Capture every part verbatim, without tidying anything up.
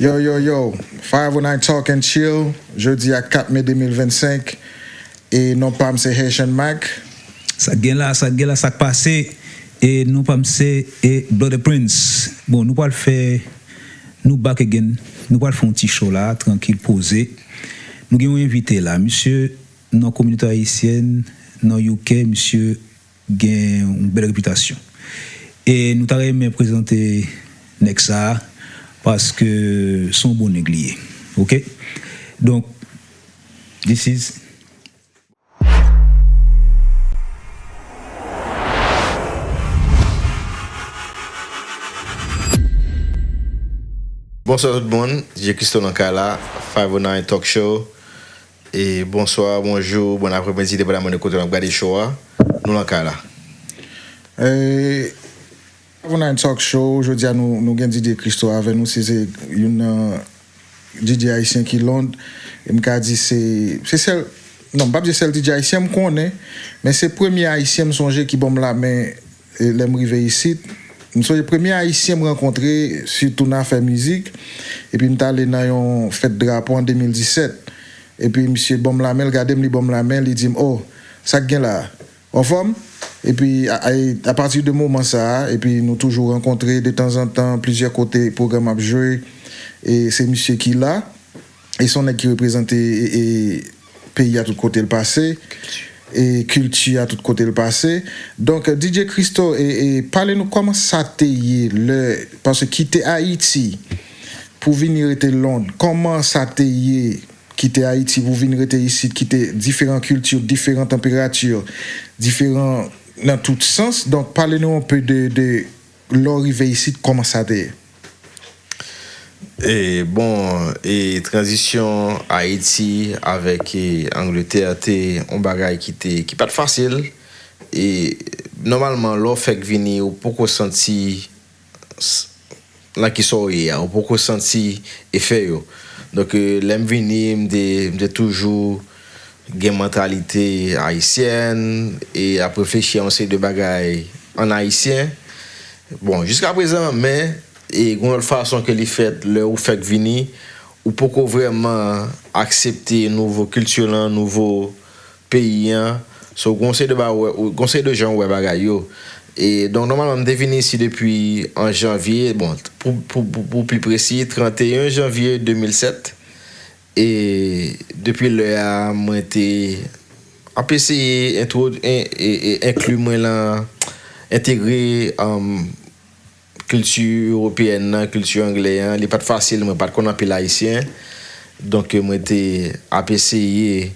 Yo, yo, yo, five oh nine Talk and Chill, jodi a kat me de mil vennsenk, e non pa m se Haitian Mac. Sa k gen la, sa k gen la, sa k pase? E non pa m se e Bloody Prince. Bon, nou pral fè, nou back again, nou pral fè yon ti show la, trankil, poze. Nou gen yon envite la, misye nan kominote ayisyèn, nan U K, misye gen yon bèl repitasyon. E nou ta renmen prezante nèg sa a, paske se yon bon nèg li ye. Oke? Donk, this is Bonswa tout moun, DJ Christo nan kay la, five oh nine Talk Show. E bonswa, bonjou, bon apremidi, depandaman de kote w ap gade show a. Nou nan kay la. E Five oh nine Talk Show, jodi a nou, nou gen DJ Christo avè nou, se, se youn nan DJ ayisyen ki Lond. E m ka di se, se sèl, non, m p ap di sèl DJ ayisyen m konnen, men se premye ayisyen m sonje ki ban m lamen e lè m rive isit. M sonje premye ayisyen m rankontre, sitou nan afè mizik, epi m t ale nan yon fèt drapo an de mil disèt. Epi misye ban m lamen, l gade m, li ban m lamen, li di m, "O, sa k gen la a? Ou anfòm?" Epi a, a, apati de moman sa a, epi nou toujou rankontre detanzantan, plizyè kote pwogram ap jwe, e se misye ki la, e se yon nèg ki reprezante e, e, peyi a tout kote l pase, e kilti a tout kote l pase. Donk, DJ Christo, e, e pale nou kòman sa te ye lè, paske kite Ayiti pou vini rete Lond, kòman sa te ye kite Ayiti pou vin rete isit, kite diferan kilti, diferan tanperati, diferan nan tout sans. Donk, pale nou anpe de, de lè w rive isit, kòman sa te ye? E bon, e tranzisyon Ayiti avèk e, Angletè te yon bagay ki te ki pa t fasil. E nòmalman, lè w fèk vini, ou poko santi s- nan kisa w ye a, ou poko santi efè yo. Donk, e, lè m vini, m te, m te toujou gen mantalite ayisyèn e ap reflechi a yon seri de bagay an ayisyen. Bon, jiskaprezan, men, e gen yon lòt fason ke li fèt lè ou fèk vini, ou poko vrèman aksepte nouvo kilti lan, nouvo peyi an. So, gon seri de ba-, gon seri de jan ou wè bagay yo. E donk, nòmalman, m te vin isi depi an janvye, bon, pou, pou, pou, pou pi presi, trannteyen janvye de mil sèt. E depi lè a, mwen te ap eseye entwo, en, e, e, enkli mwen lan, entegre, um, kilti ewopeyèn nan, kilti anglè an. Li pa t fasil, mwen pa t konn anpil ayisyen. Donk, mwen te ap eseye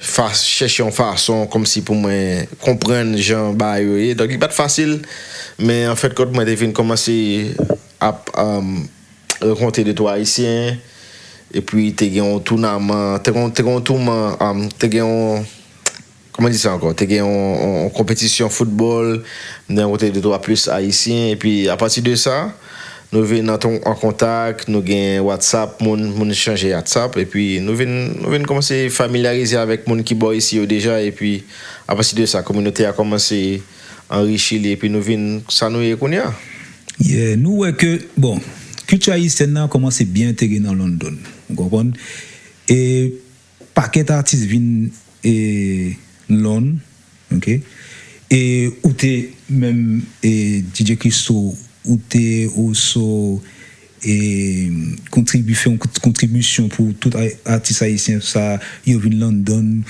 fa, chèche yon fason kòmsi pou mwen konprann jan bagay yo ye. Donk, li pa t fasil, men anfèt, kont mwen te vin kòmanse ap, um, rankontre de twa ayisyen, epi te gen yon tounaman, te gen, te gen yon touman, um, te gen yon, kòman di sa ankò? Te gen yon, yon, yon konpetisyon foutbòl, m te rankontre de twa plis ayisyen, epi apati de sa, nou vin an, an kontak, nou gen WhatsApp, moun, moun chanje WhatsApp, epi nou vin, nou vin kòmanse familyarize avèk moun ki bò isi yo deja, epi apati de sa, kominote a kòmanse anrichi li, epi nou vin sa nou ye kounye a. Yeah, nou wè ke, bon, kilti ayisyèn nan kòmanse byen entegre nan London. Ou konprann? E pakèt atis vin, e, Lond, oke? E ou te menm, e, DJ Christo, ou te oso, e, kontribi-, fè yon kont-, kontribisyon pou tout a-, atis ayisyen sa yo vin London,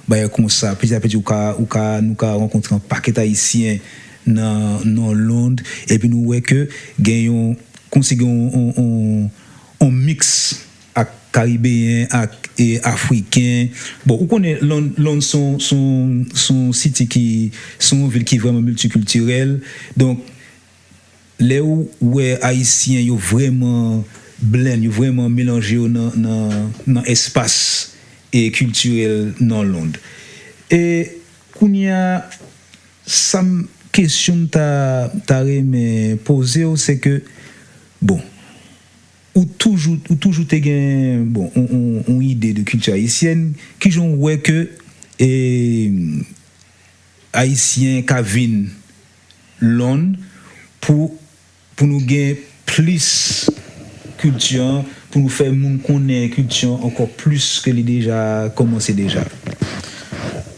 bagay konsa. Peti a peti, ou ka, ou ka, nou ka rankontre yon pakèt ayisyen nan, nan Lond, epi nou wè ke gen yon, kòmsi gen yon, yon, yon, yon miks ak Karibeyen, ak, e, Afriken. Bon, ou konnen Lond, Lond se yon, se yon, se yon siti ki, se yon vil ki vrèman miltikiltirèl. Donk, lè ou wè Ayisyen yo vrèman blend, yo vrèman melanje yo nan, nan, nan espas e kiltirèl nan Lond. E kounye a, sa m, kesyon m ta, ta renmen poze w, se ke, bon, ou toujou, ou toujou te gen, bon, yon, yon, yon ide de kilti ayisyèn, kijan w wè ke, e, Ayisyen ka vin Lond pou, pou nou gen plis kilti an, pou nou fè moun konnen kilti an ankò plis ke li deja kòmanse deja?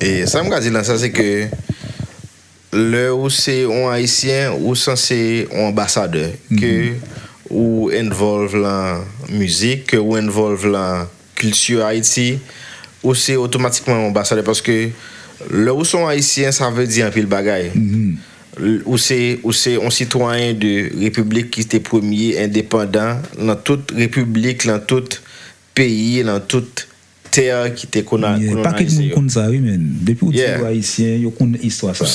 E sa m ka di lan sa, se ke lè ou se yon Ayisyen, ou sanse yon anbasadè. Ke ou envolve lan mizik, ke ou envolve lan kilti Ayiti, ou se otomatikman yon anbasadè, paske lè ou se yon Ayisyen, sa vle di anpil bagay. Ou se, ou se yon sitwayen de repiblik ki te premye endepandan lan tout repiblik, lan tout peyi, lan tout tè ki te kolonize yo. Pakèt moun konn sa, wi, men. Depi w di yo Ayisyen, yo konn istwa sa.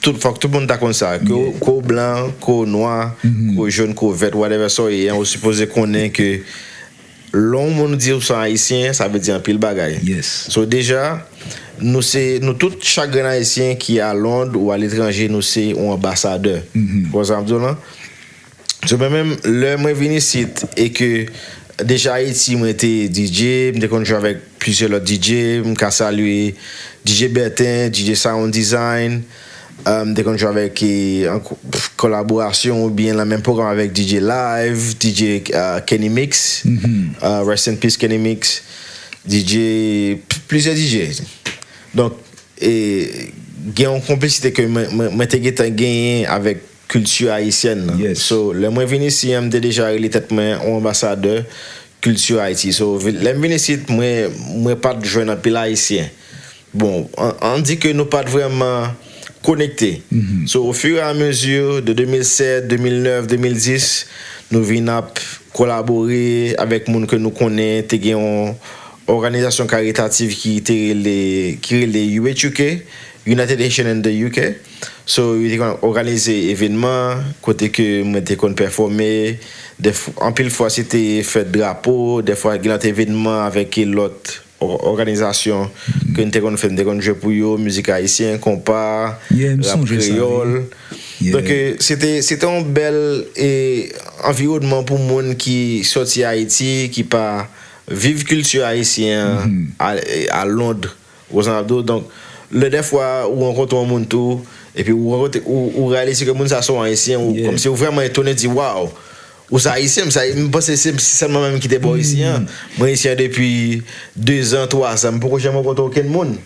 Tout, fòk tout moun ta konn sa. Ke w blan, ke w nwa, ke w jòn, ke w vèt, whatever sa w ye, ou sipoze konnen ke lè yon moun di w se Ayisyen, sa vle di anpil bagay. So deja, nou se, nou tout, chak grenn Ayisyen ki a Lond ou aletranje, nou se yon anbasadè. Ou konprann sa m ap di w lan? So mwen menm, lè mwen vin isit e ke deja Ayiti mwen te DJ, m te konn jwe avèk plizyè lòt DJ, m ka salye DJ Bertin, DJ Sound Design, m te konn jwe avèk, e, an kolaborasyon oubyen lan menm pwogram avèk DJ Live, DJ Kenny Mix, rest in peace Kenny Mix, DJ, plizyè DJ. Donk, e, gen yon konplisite ke mwen, mwen, mwen te gentan genyen avèk kilti ayisyèn nan. So, lè mwen vin isi an, m te deja rele tèt mwen yon anbasadè kilti Ayiti. So, lè m vin isit, mwen, mwen pa t jwenn anpil Ayisyen. Bon, ann di ke nou pa t vrèman konekte. So, ofiramezu de de mil sèt, de mil nèf, de mil dis, nou vin ap kolabore avèk moun ke nou konnen, te gen yon òganizasyon karitatif ki te rele, ki rele U H U K, United Haitian in the U K. So, yo te konn òganize evènman kote ke mwen te konn pèfòme. Anpil fwa, se te fèt drapo, dèfwa, gen lòt evènman avèk lòt òganizasyon ke n te konn fè, n te konn jwe pou yo, mizik ayisyen, konpa, rap kreyòl. Donk, se te, se te yon bèl anviwònman pou moun ki sòti Ayiti, ki pa viv kilti ayisyen an a Lond, ou konprann sa m ap di w? Donk, lè dèfwa ou rankontre yon moun tou, epi ou rankontre, ou, ou reyalize ke moun sa se yon Ayisyen, ou kòmsi ou vrèman etone, di, waw, ou se Ayisyen, m sa, m panse se sèlman mwen menm ki te bò isi an. Mwen isi an depi dezan, twazan, m poko janm rankontre okenn moun.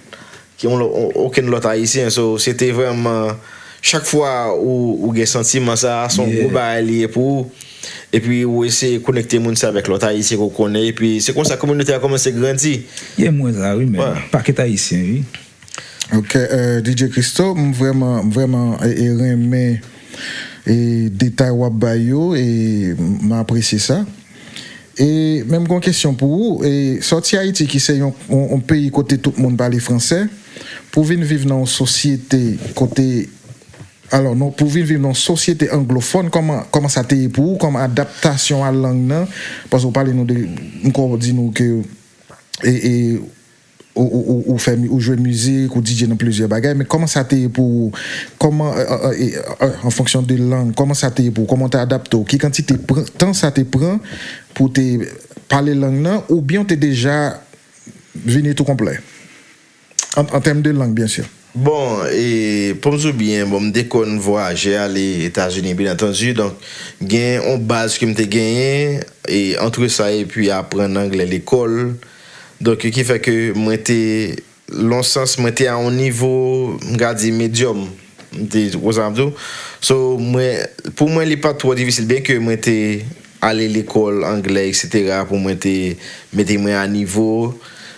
Ki yon, okenn lòt Ayisyen. So, se te vrèman, chak fwa ou, ou gen santiman sa, se yon gwo bagay li ye pou ou. Epi ou eseye konekte moun sa avèk lòt Ayisyen ke w konnen. Epi se konsa kominote a kòmanse grandi. Yeah, m wè sa, wi, men. Pakèt Ayisyen, wi. Ok, DJ Christo, m vrèman, m vrèman renmen detay w ap bay yo e m apresye sa. E menm gon kesyon pou ou, e sòti Ayiti ki se yon, yon, yon peyi kote tout moun pale fransè, pou vin viv nan yon sosyete kote, alò, non, pou vin viv nan yon sosyete anglofòn, kòman, kòman sa te ye pou ou, kòman adaptasyon a lang nan, paske ou pale nou de, m kwè ou di nou ke, e, e, ou, ou, ou, ou fè, ou jwe mizik, ou DJ nan plizyè bagay, men kòman sa te ye pou ou? Kòman, an fonksyon de lang, kòman sa te ye pou ou? Kòman w te adapte w? Ki kantite tan sa te pran pou w te pale lang nan, oubyen w te deja vini tou konplè? An, an tèm de lang, byen si. Bon, e, pou m di w byen, bon, m te konn vwayaje ale Etazini, byen antandi, donk, gen yon baz ke m te genyen, e, antre sa epi aprann anglè lekòl. Donk, ki fè ke mwen te, lan yon sans, mwen te a yon nivo, m ka di, medyòm. M te, ou konprann sa m ap di w? So, mwen, pou mwen, li pa t twò difisil, byen ke mwen te ale lekòl anglè, etsetera, pou mwen te mete mwen a nivo.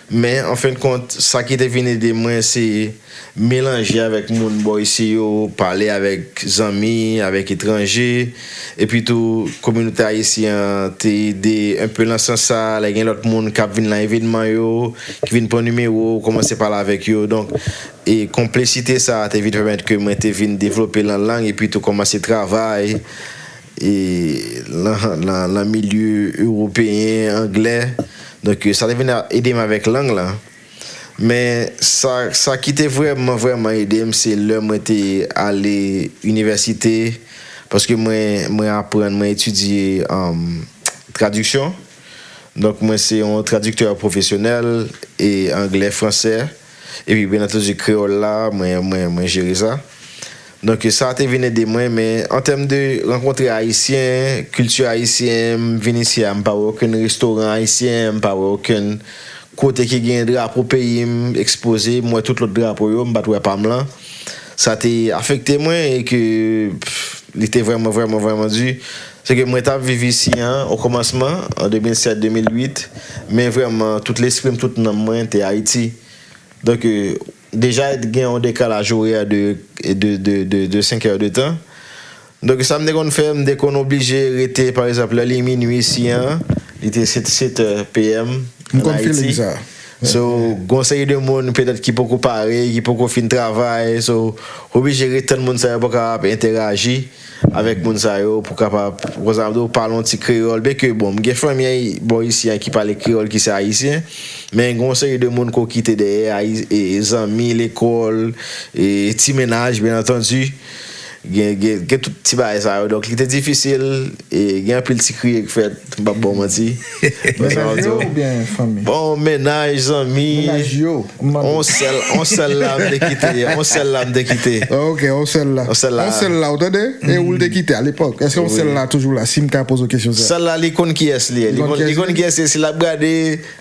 Men, an fen de kont, sa ki te vin ede mwen, se melanje avèk moun bò isi yo, pale avèk zanmi, avèk etranje. Epi tou, kominote ayisyen an te ede enpe lan sans sa, lè gen lòt moun k ap vin lan evènman yo, ki vin pran nimewo w, kòmanse pale avèk yo. Donk, e konplesite sa a te vin pèmèt ke mwen te vin devlope lan lang, epi tou kòmanse travay e, lan, lan, lan milye ewopeyen, anglè. Donk, sa te vin ede m avèk lang lan. Men sa, sa ki te vrèman, vrèman ede m, se lè mwen te ale inivèsite, paske mwen, mwen aprann, mwen etidye, um, tradiksyon. Donk, mwen se yon tradiktè pwofesyonèl, e anglè, fransè, epi, byen antandi, kreyòl la, mwen, mwen, mwen jere sa. Donk, sa te vin ede mwen, men an tèm de rankontre Ayisyen, kilti ayisyen, m vin isi a, m pa wè okenn restoran ayisyen, m pa wè okenn kote ki gen drapo peyi m ekspoze, m wè tout lòt drapo yo, m pa t wè pa m lan. Sa te afekte mwen e ke, pff, li te vrèman, vrèman, vrèman di. Se ke mwen t ap viv isi an, o kòmansman, an de mil sèt, de mil uit, men vrèman, tout lespri m, tout nanm mwen te Ayiti. Donk, euh, deja gen yon dekalaj orè de, de, de, de, de senk è de tan. Donk, sa m te konn fè, m te konn oblije rete, pa egzanp, lè li minui isi an, li te sèt, sèt è P M. M konn feeling sa. So, gon seri de moun petèt ki poko pare, ki poko fin travay. So, oblije ret tann moun sa yo pou kapab entèraji avèk moun sa yo, pou kapab, konsa, pale yon ti kreyòl. Byenke, bon, m gen fanmi bò isi an ki pale kreyòl, ki se ayisyen, men gon seri de moun ke w kite dèyè, ayi-, e, zanmi lekòl, e, ti mennaj, byen antandi. Gen, gen, gen tout ti bagay sa yo. Donk, li te difisil, e gen anpil ti kriye k fèt, m p ap ba w manti. Mennaj yo oubyen fanmi? Bon, mennaj, zanmi. Mennaj yo, m mande. On sèl, on sèl la m te kite, on sèl la m te kite. Ok, on sèl la. On sèl la. On sèl la, ou tande? E ou l te kite alepòk. Èske on sèl la toujou la? Si m ka poze w kesyon sa. Sèl la, li konn kiyès li ye. Li konn, li konn kiyès li ye. Si l ap gade,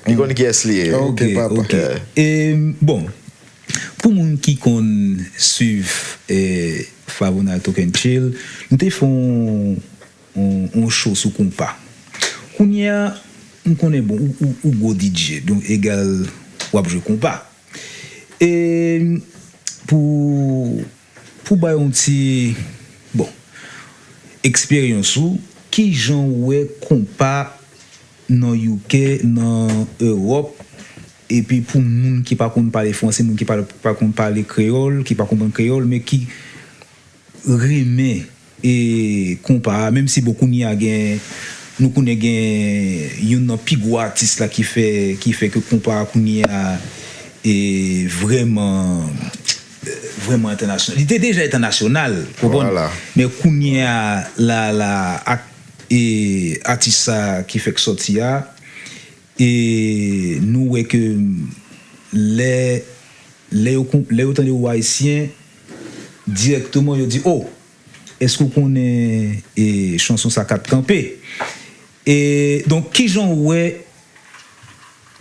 li konn kiyès li ye. Ok, papa. Ok. E, bon, pou moun ki konn swiv, eh, Favonal Talk and Chill, nou te fè yon, yon, yon show sou konpa. Kounye a, m konnen, bon, ou, ou, ou gwo D J, donk egal w ap jwe konpa. E pou, pou bay yon ti, bon, eksperyans ou, kijan w wè konpa nan U K, nan Ewòp, epi pou moun ki pa konn pale franse, moun ki pa, pa konn pale kreyòl, ki pa konprann kreyòl, men ki renmen, e, konpa a, menm si, bon, kounye a gen, nou konnen gen youn nan pi gwo atis la ki fè, ki fè ke konpa a kounye a, e, vrèman, vrèman entènasyonal. Li te deja entènasyonal, konprann? Vwala. Men kounye a, la, la, ak, e, atis sa ki fèk sòti a, e nou wè ke lè, lè yo kon-, lè yo tande w ayisyen, dirèkteman yo di, "O, èske w konnen, e, chanson sa Kat Kanpe?" E, donk, kijan w wè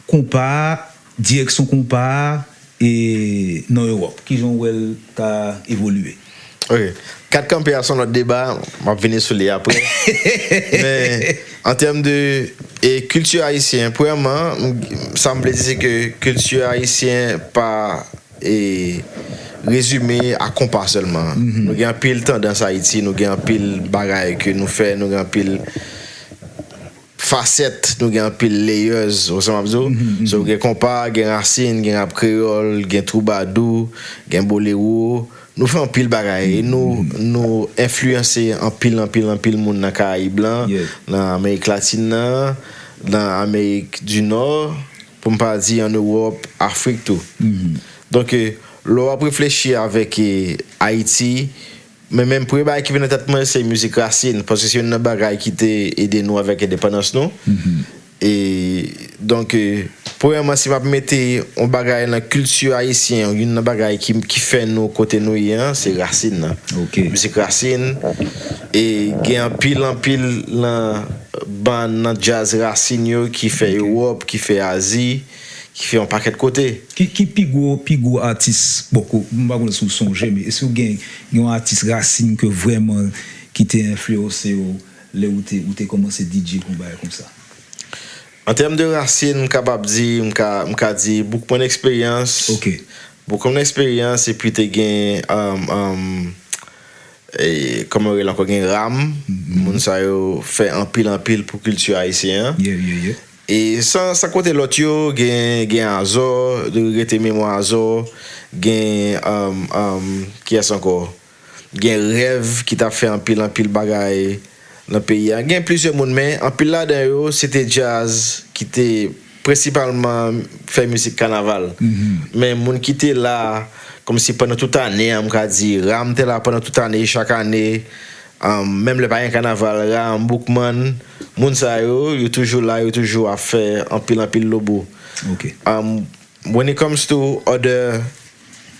konpa a, direksyon konpa a, e, nan Ewòp? Kijan w wè l ka evolye? Ok. Kat Kanpe a se yon lòt deba, m ap vini sou li apre. Men, an tèm de, e, kilti ayisyen, premyèman, m, sa m vle di se ke kilti ayisyen pa, e, rezime a konpa sèlman. Nou gen anpil tandans Ayiti, nou gen anpil bagay ke nou fè, nou gen anpil fasèt, nou gen anpil layers, ou sa m ap di w? So, gen konpa, gen rasin, gen rap kreyòl, gen twoubadou, gen bolewo. Nou fè anpil bagay. E nou, nou enfliyanse anpil, anpil, anpil moun nan Karayib lan, nan Amerik Latin nan, nan Amerik di Nò, pou m pa di ann Ewòp, Afrik tou. Donk, e, lè w ap reflechi avèk, e, Ayiti, men menm premye bagay ki vin nan tèt mwen, se mizik rasin, paske se youn nan bagay ki te ede nou avèk endepandans nou. E, donk, e, premyèman, si m ap mete yon bagay nan kilti ayisyen, youn nan bagay ki, ki fè nou kote nou ye an, se rasin nan. Mizik rasin, e gen anpil, anpil nan bann, nan djaz rasin yo ki fè Ewòp, ki fè Azi, ki fè yon pakèt kote. Ki, ki pi gwo, pi gwo atis, bon, ko-, m pa konnen si w sonje, men èske w gen, gen yon atis rasin ke vrèman ki te enfliyanse w lè ou te, ou te kòmanse D J pou bagay konsa? An tèm de rasin, m kapab di, m ka, m ka di Boukman Eksperyans. Ok. Boukman Eksperyans, epi te gen, um, um, e, kòman yo rele ankò, gen Ram. Moun sa yo fè anpil, anpil pou kilti ayisyen an. Yeah, yeah, yeah. E san, san konte lòt yo, gen, gen Azò, de rete memwa Azò, gen, um, um, kiyès ankò? Gen Rèv ki t ap fè anpil, anpil bagay nan peyi a. Gen plizyè moun, men anpil ladan yo, se te djaz ki te prensipalman fè mizik kanaval. Men moun ki te la, kòmsi pandan tout ane an, m ka di, Ram te la pandan tout ane, chak ane, um, menm lè pa gen kanaval, Ram, Boukman, moun sa yo, yo toujou la, yo toujou ap fè anpil, anpil lobo. Ok. Um, when it comes to other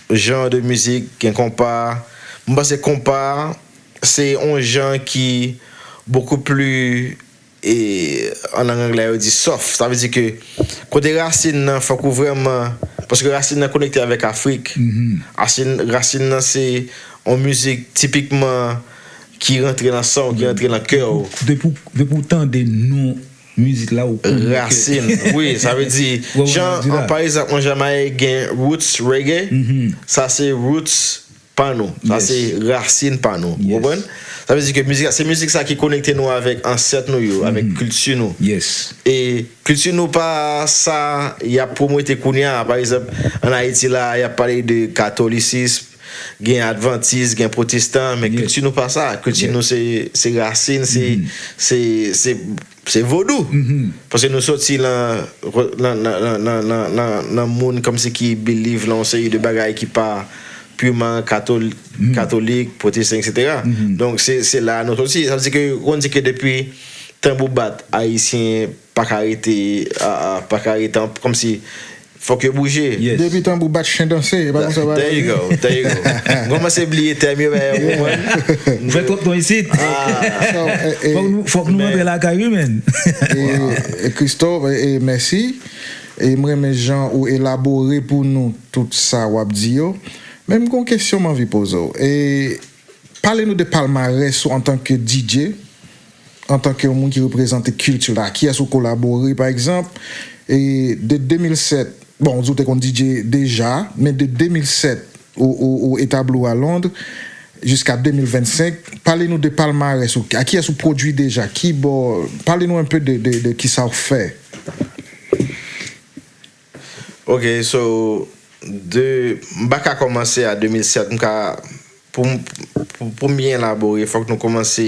genre de musique, gen konpa, m panse konpa se yon jan ki beaucoup plus, e an lang anglè yo di soft. Sa vle di ke kote rasin nan, fòk ou vrèman, paske rasin nan konekte avèk Afrik. Rasin, rasin nan se yon mizik tipikman ki rantre nan san w, ki rantre nan kè w. Depi, depi w tande non mizik la, ou konnen ke Rasin, wi, sa vle di, jan, pa egzanp, yon Jamayik gen roots reggae, sa se roots pa nou. Sa se rasin pa nou. Ou konprann? Sa vle di ke mizik, se mizik sa ki konekte nou avèk ansèt nou yo, avèk kilti nou. E kilti nou pa sa y ap pwomete kounye a. Pa egzanp, ann Ayiti la, y ap pale de katolisism, gen advantis, gen pwotestan, men kilti nou pa sa. Kilti nou se, se rasin, se, se, se, se vodou. Paske nou soti nan, nan, nan, nan, nan, nan, nan moun kòmsi ki believe nan yon seri de bagay ki pa purman katol-, katolik, pwotestan, etsetera. Donk, se, se la nou soti. Sa vle di ke, ou konn di ke depi tanbou bat, ayisyen pa ka rete, a, a, pa ka rete an, kòmsi, fòk yo bouje. Depi tanbou bat chen danse, e pa konsa bagay. There you go, there you go. M kòmanse bliye tèm yo, men ou konprann. M fè twòp tan isit. Fòk nou, fòk nou rantre lakay wi, men. E, e Christophe, e, e mèsi. E m renmen jan ou elabore pou nou tout sa w ap di yo. Men m gen yon kesyon m anvi poze w. E pale nou de palmarès ou antanke D J, antanke yon moun ki reprezante kilti la. Kiyès ou kolabore, pa egzanp, e de de mil sèt, bon, ou di w te konn D J deja, men de de mil sèt, ou, ou, ou etabli w a Londres, jiska de mil vennsenk, pale nou de palmarès ou. A kiyès ou pwodui deja? Ki bò? Pale nou enpe de, de, de kisa w fè. Ok, so, de, m pa ka kòmanse a de mil sèt, m ka, pou, m- pou, pou m byen elabore, fòk nou kòmanse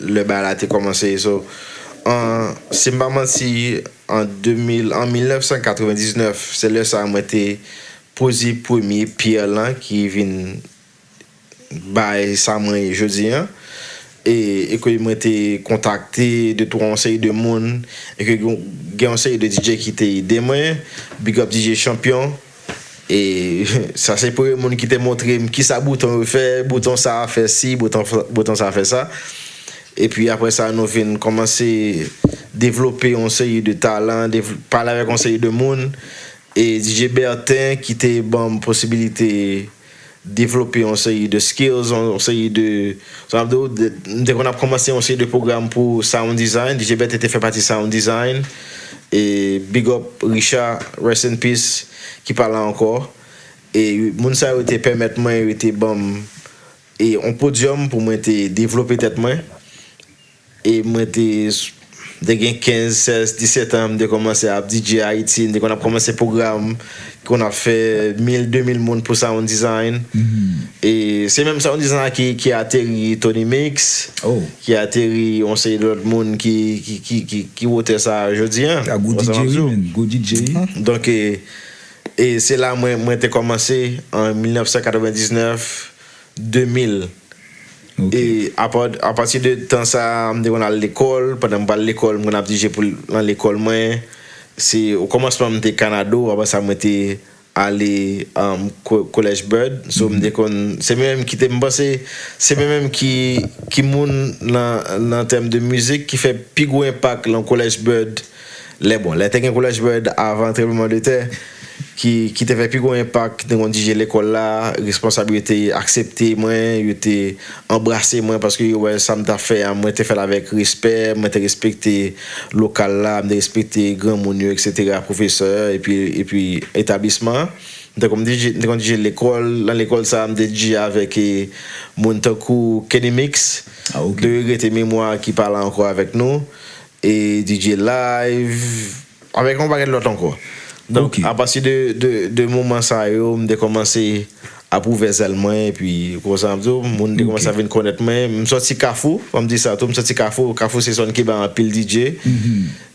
lè bagay la te kòmanse. So, an, si m pa manti, an de mil, an mil nèf san katrevendiznèf, se lè sa a mwen te poze premye pyè lan ki vin bay sa mwen ye jodi an. E, e ke mwen te kontakte de twa yon seri de moun, e ke gen, gen yon seri de D J ki te ede mwen. Big up D J Champion. E sa se premye moun ki te montre m kisa bouton yo fè, bouton sa a fè si, bouton, bouton sa a fè sa. Epi apre sa, nou vin kòmanse devlope yon seri de talan, dev- pale avèk yon seri de moun. E D J Bertin ki te ban m posibilite devlope yon seri de skills, yon, yon seri de, sa m ap di w, de- m te konn ap kòmanse yon seri de pwogram pou sound design. D J Bertin te fè pati sound design. E big up Richard, rest in peace, ki pa la ankò. E moun sa yo te pèmèt mwen, yo te ban m, e yon podyòm pou mwen te devlope tèt mwen. E mwen te, te gen kenz, sèz, disèt an, m te kòmanse ap D J Ayiti, m te konn ap kòmanse pwogram, konn ap fè mil, de mil moun pou sound design. E se menm sound design la ki, ki ateri Tony Mix, ki ateri yon seri de lòt moun ki, ki, ki, ki, ki wotè sa a jodi an. A gwo D J wi, men, gwo D J. Donk, e, e se la mwen, mwen te kòmanse an mil nèf san katrevendiznèf, de mil. E apa- apati de tan sa a, m te konn al lekòl. Pandan m pral lekòl, m konn ap D J pou nan lekòl mwen. Se o kòmansman m te Kanado, apre sa mwen te ale um, ko- College Bird. So m te konn, se mwen menm ki te, m panse, se mwen menm ki, ki moun nan, nan tèm de mizik ki fè pi gwo enpak lan College Bird. Lè bon, lè te gen College Bird avan tranbleman de tè, ki, ki te fè pi gwo enpak, te gon D J lekòl la, responsab yo te aksepte mwen, yo te anbrase mwen paske yo wè sa m t ap fè a, mwen te fè l avèk respè, mwen te respekte lokal la, m te respekte granmoun yo, etsetera, pwofesè, epi, epi etablisman an. M te konn D J, m te konn D J lekòl, nan lekòl sa a, m te D J avèk e, moun tankou Kenny Mix, de regrete memwa ki pa la ankò avèk nou. E D J Live, avèk yon pakèt lòt ankò. Donk, apati de, de, de moman sa yo, m te kòmanse ap ouvè zèl mwen, epi, konsa m ap di w, moun te kòmanse ap vin konnèt mwen. M sòti Kafou, fò m di sa tou, m sòti Kafou. Kafou se zòn ki bay anpil D J.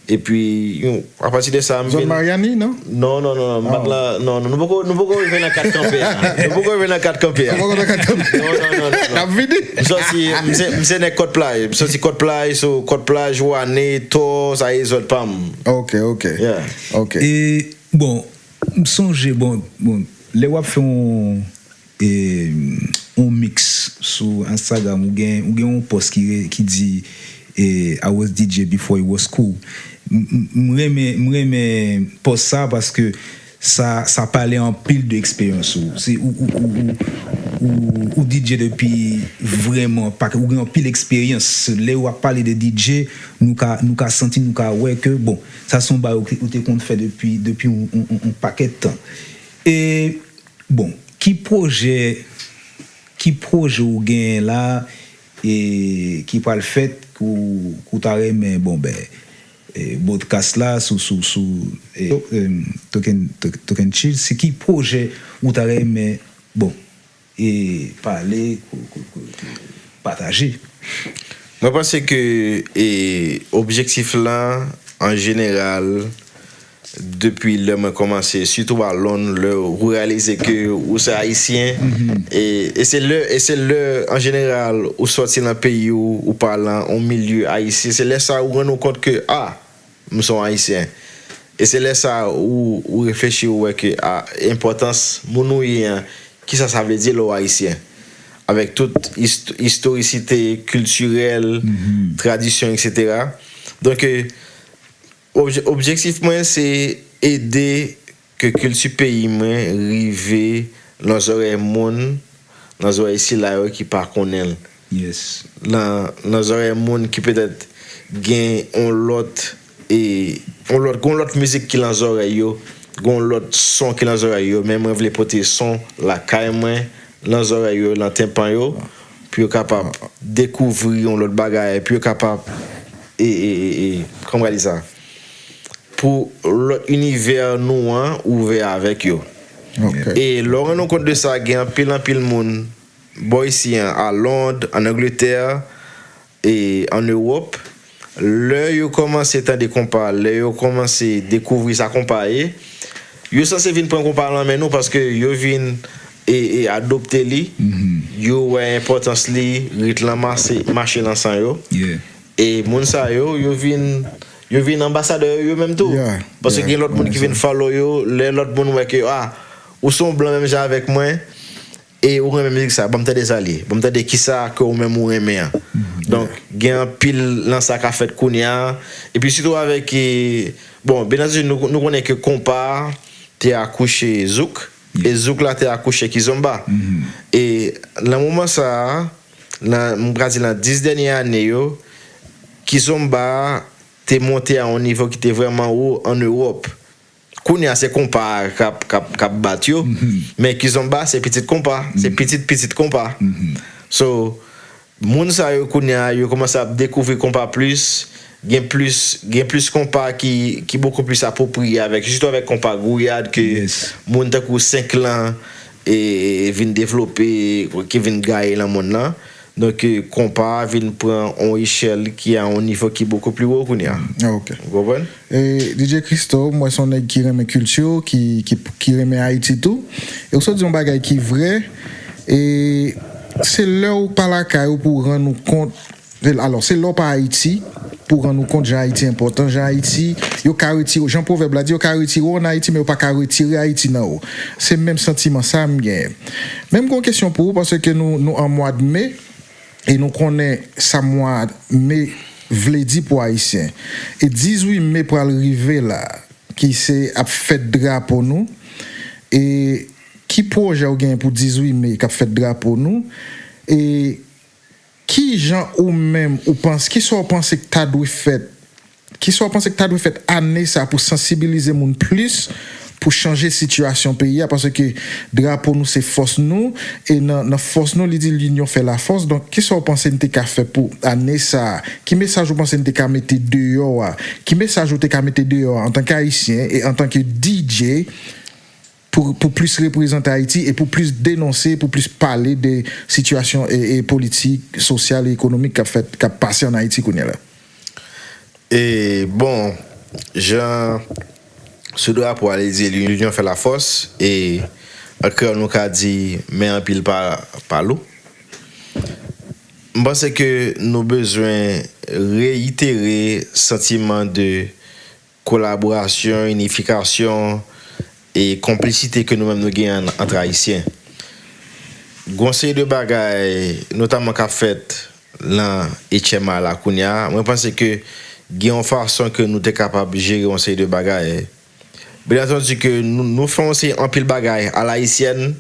Epi, yon, apati de sa, m vin. Zòn Maryani, non? Non, non, non, non, m pa t la, non, non, nou poko, nou poko rive nan kat kanpe a. Nou poko rive nan kat kanpe a. Poko nan kat kanpe. Non, non, non, non, non. N ap vini. M sòti, m se, m se nèg Kòt Plaj. M sòti Kòt Plaj, so Kòt Plaj, Wòne, Tò, sa e zòn pa m. Ok, ok. Yeah. Ok. E, bon, m sonje, bon, bon, lè w ap fè yon, e, yon mix sou Instagram, ou gen, ou gen yon post ki, re- ki di eh, I was D J before it was cool. M renmen, m renmen post sa paske sa, sa pale anpil de eksperyans ou. Se ou, ou, ou, ou, ou, ou D J depi vrèman, pa, ou gen anpil eksperyans. Lè w ap pale de D J, nou ka, nou ka santi, nou ka wè ke, bon, sa se yon bagay ou te, ou te konn fè depi, depi yon, yon, yon, yon pakèt tan. E, bon, ki pwojè, ki pwojè ou genyen la, e ki pral fèt, ke w, ke w ta renmen, bon, ben, e, podcast la, sou, sou, sou, e, em, Token, Token, Token Chill, se ki pwojè ou ta renmen, bon, e, pale, ke, ke, ke, ke pataje? Mwen panse ke, e, objektif la, an jeneral, depi lè mwen kòmanse, sitou a Lond, lè ou reyalize ke ou se ayisyen, e, e se lè, e se lè, an jeneral, ou sòti nan peyi ou, ou pa lan yon milye ayisyen, se lè sa ou rann ou kont ke, a, m se yon ayisyen. E se lè sa ou, ou reflechi, ou wè ke, a, enpòtans moun ou ye an, kisa sa vle di lè w ayisyen. Avèk tout ist- istorisite kiltirèl, tradisyon, etsetera. Donk, e, obje- objektif mwen, se ede ke kilti peyi mwen rive lan zòrèy moun, lan zòrèy sila yo ki pa konnen l. Yes. Lan, lan zòrèy moun ki petèt gen yon lòt, e, yon lòt, gen yon lòt mizik ki lan zòrèy yo, gen yon lòt son ki lan zòrèy yo, men mwen vle pote son lakay mwen, lan zòrèy yo, lan tenpan yo, pou yo kapab dekouvri yon lòt bagay, pou yo kapab, e, e, e, e, kòman di sa? Pou lòt inivè nou an ouvè avèk yo. Ok. E lè w rann ou kont de sa, gen anpil, anpil moun, bò isi an, a Lond, an Angletè, e an Ewòp, lè yo kòmanse tande konpa, lè yo kòmanse dekouvri sa konpa ye, yo sanse vin pran konpa lan men nou paske yo vin e, e adopte li, yo wè enpòtans li, rit lan mache, mache lan san yo. Yeah. E moun sa yo, yo vin, yo vin anbasadè yo, yo menm tou. Yeah, paske yeah, gen lòt moun ki vin follow yo, lè lòt moun wè ke, a, ou se yon blan menm jan avèk mwen, e ou renmen mizik sa, ban m tande sa li ye. Ban m tande kisa ke ou menm ou renmen an. Donk, gen anpil lan sa ka fèt kounye a. Epi sitou avèk, e, bon, byen antandi, nou, nou konnen ke konpa te akouche zouk, e zouk la te akouche kizomba. E lan moman sa a, lan, m ka di lan dis dènye ane yo, kizomba te monte a yon nivo ki te vrèman wo an Ewòp. Kounye a se konpa k ap, k ap, k ap bat yo, men kizomba se pitit konpa, se pitit pitit konpa. So, moun sa yo kounye a, yo kòmanse ap dekouvri konpa plis, gen plis, gen plis konpa ki, ki bokou plis apwopriye avèk, sitou avèk konpa gouyad ke moun tankou Senk Lan e, e vin devlope, ki vin gaye lan monn nan. Donk, e, konpa a vin pran yon echèl ki a yon nivo ki bokou pli wo kounye a. Ah, ok. Ou konprann? E, D J Christo, m wè se yon nèg ki renmen kilti, ki, ki, ki renmen Ayiti tou. E ou sot di yon bagay ki vrè. E se lè ou pa lakay ou pou w rann ou kont. Alò, se lè w pa Ayiti pou w rann ou kont jan Ayiti enpòtan, jan Ayiti, yo ka retire w, jan pwovèb la di, yo ka retire w ann Ayiti, men yo pa ka retire Ayiti nan ou. Se menm santiman sa a m genyen. Men m gen yon kesyon pou ou, paske nou, nou an mwa de me, e nou konnen sa mwa me vle di pou Ayisyen. E dizuit me pral rive la, ki se ap fèt drapo nou. E ki pwojè w genyen pou dizuit me k ap fèt drapo nou? E ki jan ou menm ou panse, kisa w panse k ta dwe fèt? Kisa w panse k ta dwe fèt ane sa pou sansibilize moun plis pou chanje sitiyasyon peyi a, paske drapo nou se fòs nou, e nan, nan fòs nou, li di, linyon fè lafòs. Donk, kisa w panse n te ka fè pou ane sa a? Ki mesaj ou panse n te ka mete deyò a? Ki mesaj ou te ka mete deyò a antanke Ayisyen e antanke D J pou, pou plis reprezante Ayiti e pou plis denonse, pou plis pale de sitiyasyon e, e politik, sosyal e ekonomik k ap fèt, k ap pase ann Ayiti kounye a la? E, bon, jan sou drapo a li di, linyon fè lafòs, e an kreyòl nou ka di, men anpil pa, pa lou. M panse ke nou bezwen reyitere santiman de kolaborasyon, inifikasyon e konplisite ke nou menm nou genyen ant Ayisyen. Gon seri de bagay, notaman k ap fèt nan H M I la kounye a, mwen panse ke gen yon fason ke nou te kapab jere yon seri de bagay. Byen antandi ke nou, nou fè yon seri anpil bagay alayisyèn,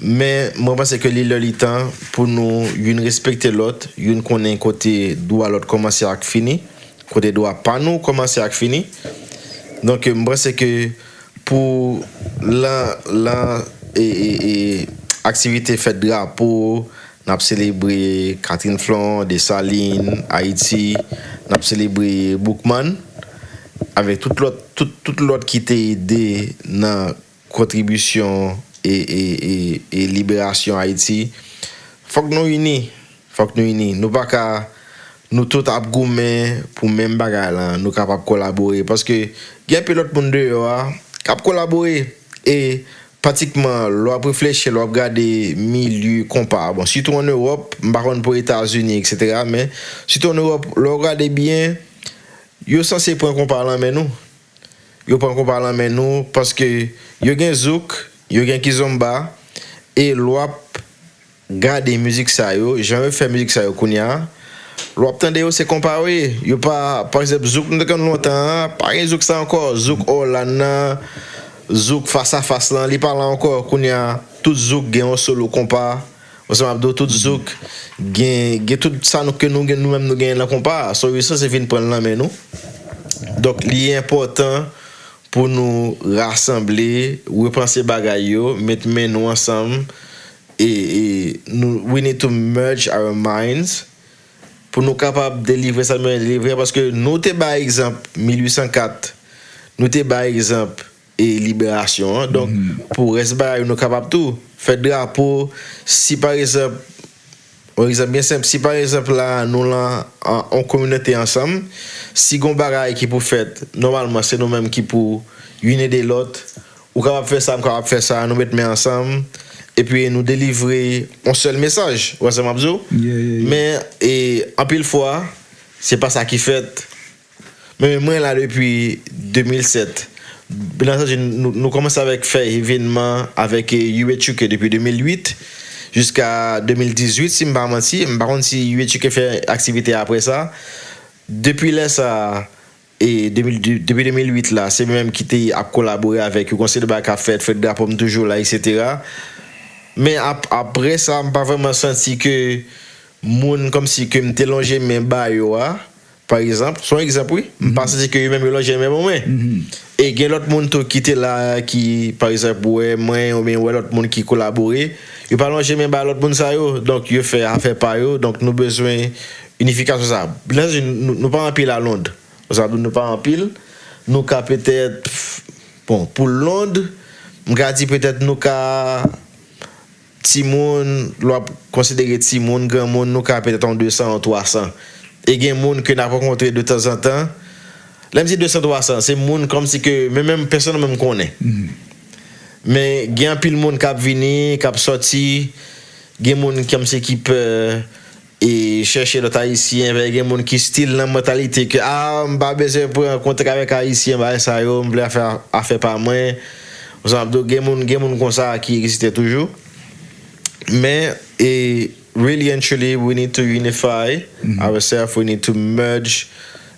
men mwen panse ke li lè li tan pou nou youn respekte lòt, youn konnen kote dwa lòt kòmanse ak fini, kote dwa pa nou kòmanse ak fini. Donk, mwen panse ke pou lan, lan e, e, e, aktivite fèt drapo, n ap selebre Catherine Flon, Desalin, Ayiti, n ap selebre Boukman, avèk tout lòt, tout, tout lòt ki te ede nan kontribisyon e, e, e, e liberasyon Ayiti. Fòk nou ini, fòk nou ini. Nou pa ka, nou tout ap goumen pou menm bagay lan, nou kapab kolabore. Paske gen anpil lòt moun deyò a k ap kolabore. E pratikman, lè w ap reflechi, lè w ap gade milye konpa, bon, sitou ann Ewòp, m pa konn pou Etazini, etsetera, men sitou ann Ewòp, lè w gade byen, yo sanse pran konpa lan men nou. Yo pran konpa lan men nou paske yo gen zouk, yo gen kizomba, e lè w ap gade mizik sa yo, jan yo fè mizik sa yo kounye a, lè w ap tande yo, se konpa yo ye. Yo pa, pa egzanp, zouk nou te konn lontan an, pa gen zouk sa ankò. Zouk Orlan nan, zouk Fas a Fas lan, li pa la ankò. Kounye a, tout zouk gen yon solo konpa. Ou sa m ap di w, tout zouk gen, gen tout sa nou, ke nou, gen, nou menm nou genyen nan konpa a. So, yo sanse vin pran l nan men nou. Donk, li enpòtan pou nou rasanble, repanse bagay yo, met men nou ansanm, e, e nou, we need to merge our minds pou nou kapab delivre sa nou bezwen delivre, paske nou te bay egzanp mil uit san kat, nou te bay egzanp e liberasyon an. Donk, pou rès bagay yo, nou kapab tou fè drapo. Si pa egzanp, yon egzanp byen senp, si pa egzanp la, nou lan an, an kominote ansanm, si gon bagay ki pou fèt, nòmalman, se nou menm ki pou youn ede lòt. Ou kapab fè sa, m kapab fè sa, nou met men ansanm, epi nou delivre yon sèl mesaj. Ou wè sa m ap di w? Men, e, anpil fwa, se pa sa ki fèt. Men mwen la depi de mil sèt. Byen antandi, nou, nou kòmanse avèk fè evènman avèk, e, U H U K depi de mil uit jiska de mil dizuit, si m pa manti. M pa konn si U H U K fè aktivite apre sa. Depi lè sa, e, de mil, depi de mil uit la, se mwen menm ki te ap kolabore avèk yo. Gon seri de bagay k ap fèt, fèt drapo m toujou la, etsetera. Men ap-, apre sa, m pa vrèman santi ke moun kòmsi ke m te lonje men ba yo a, pa egzanp, se yon egzanp wi, m pa santi ke yo menm yo lonje men ban mwen. E gen lòt moun tou ki te la, ki, pa egzanp, wè mwen, oubyen wè lòt moun ki kolabore, yo pa lonje men ba lòt moun sa yo. Donk, yo fè afè pa yo. Donk, nou bezwen inifikasyon sa. Byen antandi, nou, nou pa anpil a Lond. Sa vle di nou pa anpil. Nou ka petèt, bon, pou Lond, m ka di petèt nou ka timoun, lè w ap konsidere timoun, granmoun, nou ka petèt yon de san, yon twa san. E gen moun ke n ap rankontre de tanzantan. Lè m di de san, twa san, se moun kòmsi ke, men menm pèsonèlman m konnen. Men gen anpil moun k ap vini, k ap sòti, gen moun kòmsi ki pè, e chèche lòt Ayisyen, paske gen moun ki still nan mantalite ke, a, m pa bezwen pran kontak avèk Ayisyen, bagay sa yo, m vle fè afè pa mwen. Ou sa m ap di w, gen moun, gen moun konsa ki egziste toujou. Men, e, really and truly, we need to unify ourselves, we need to merge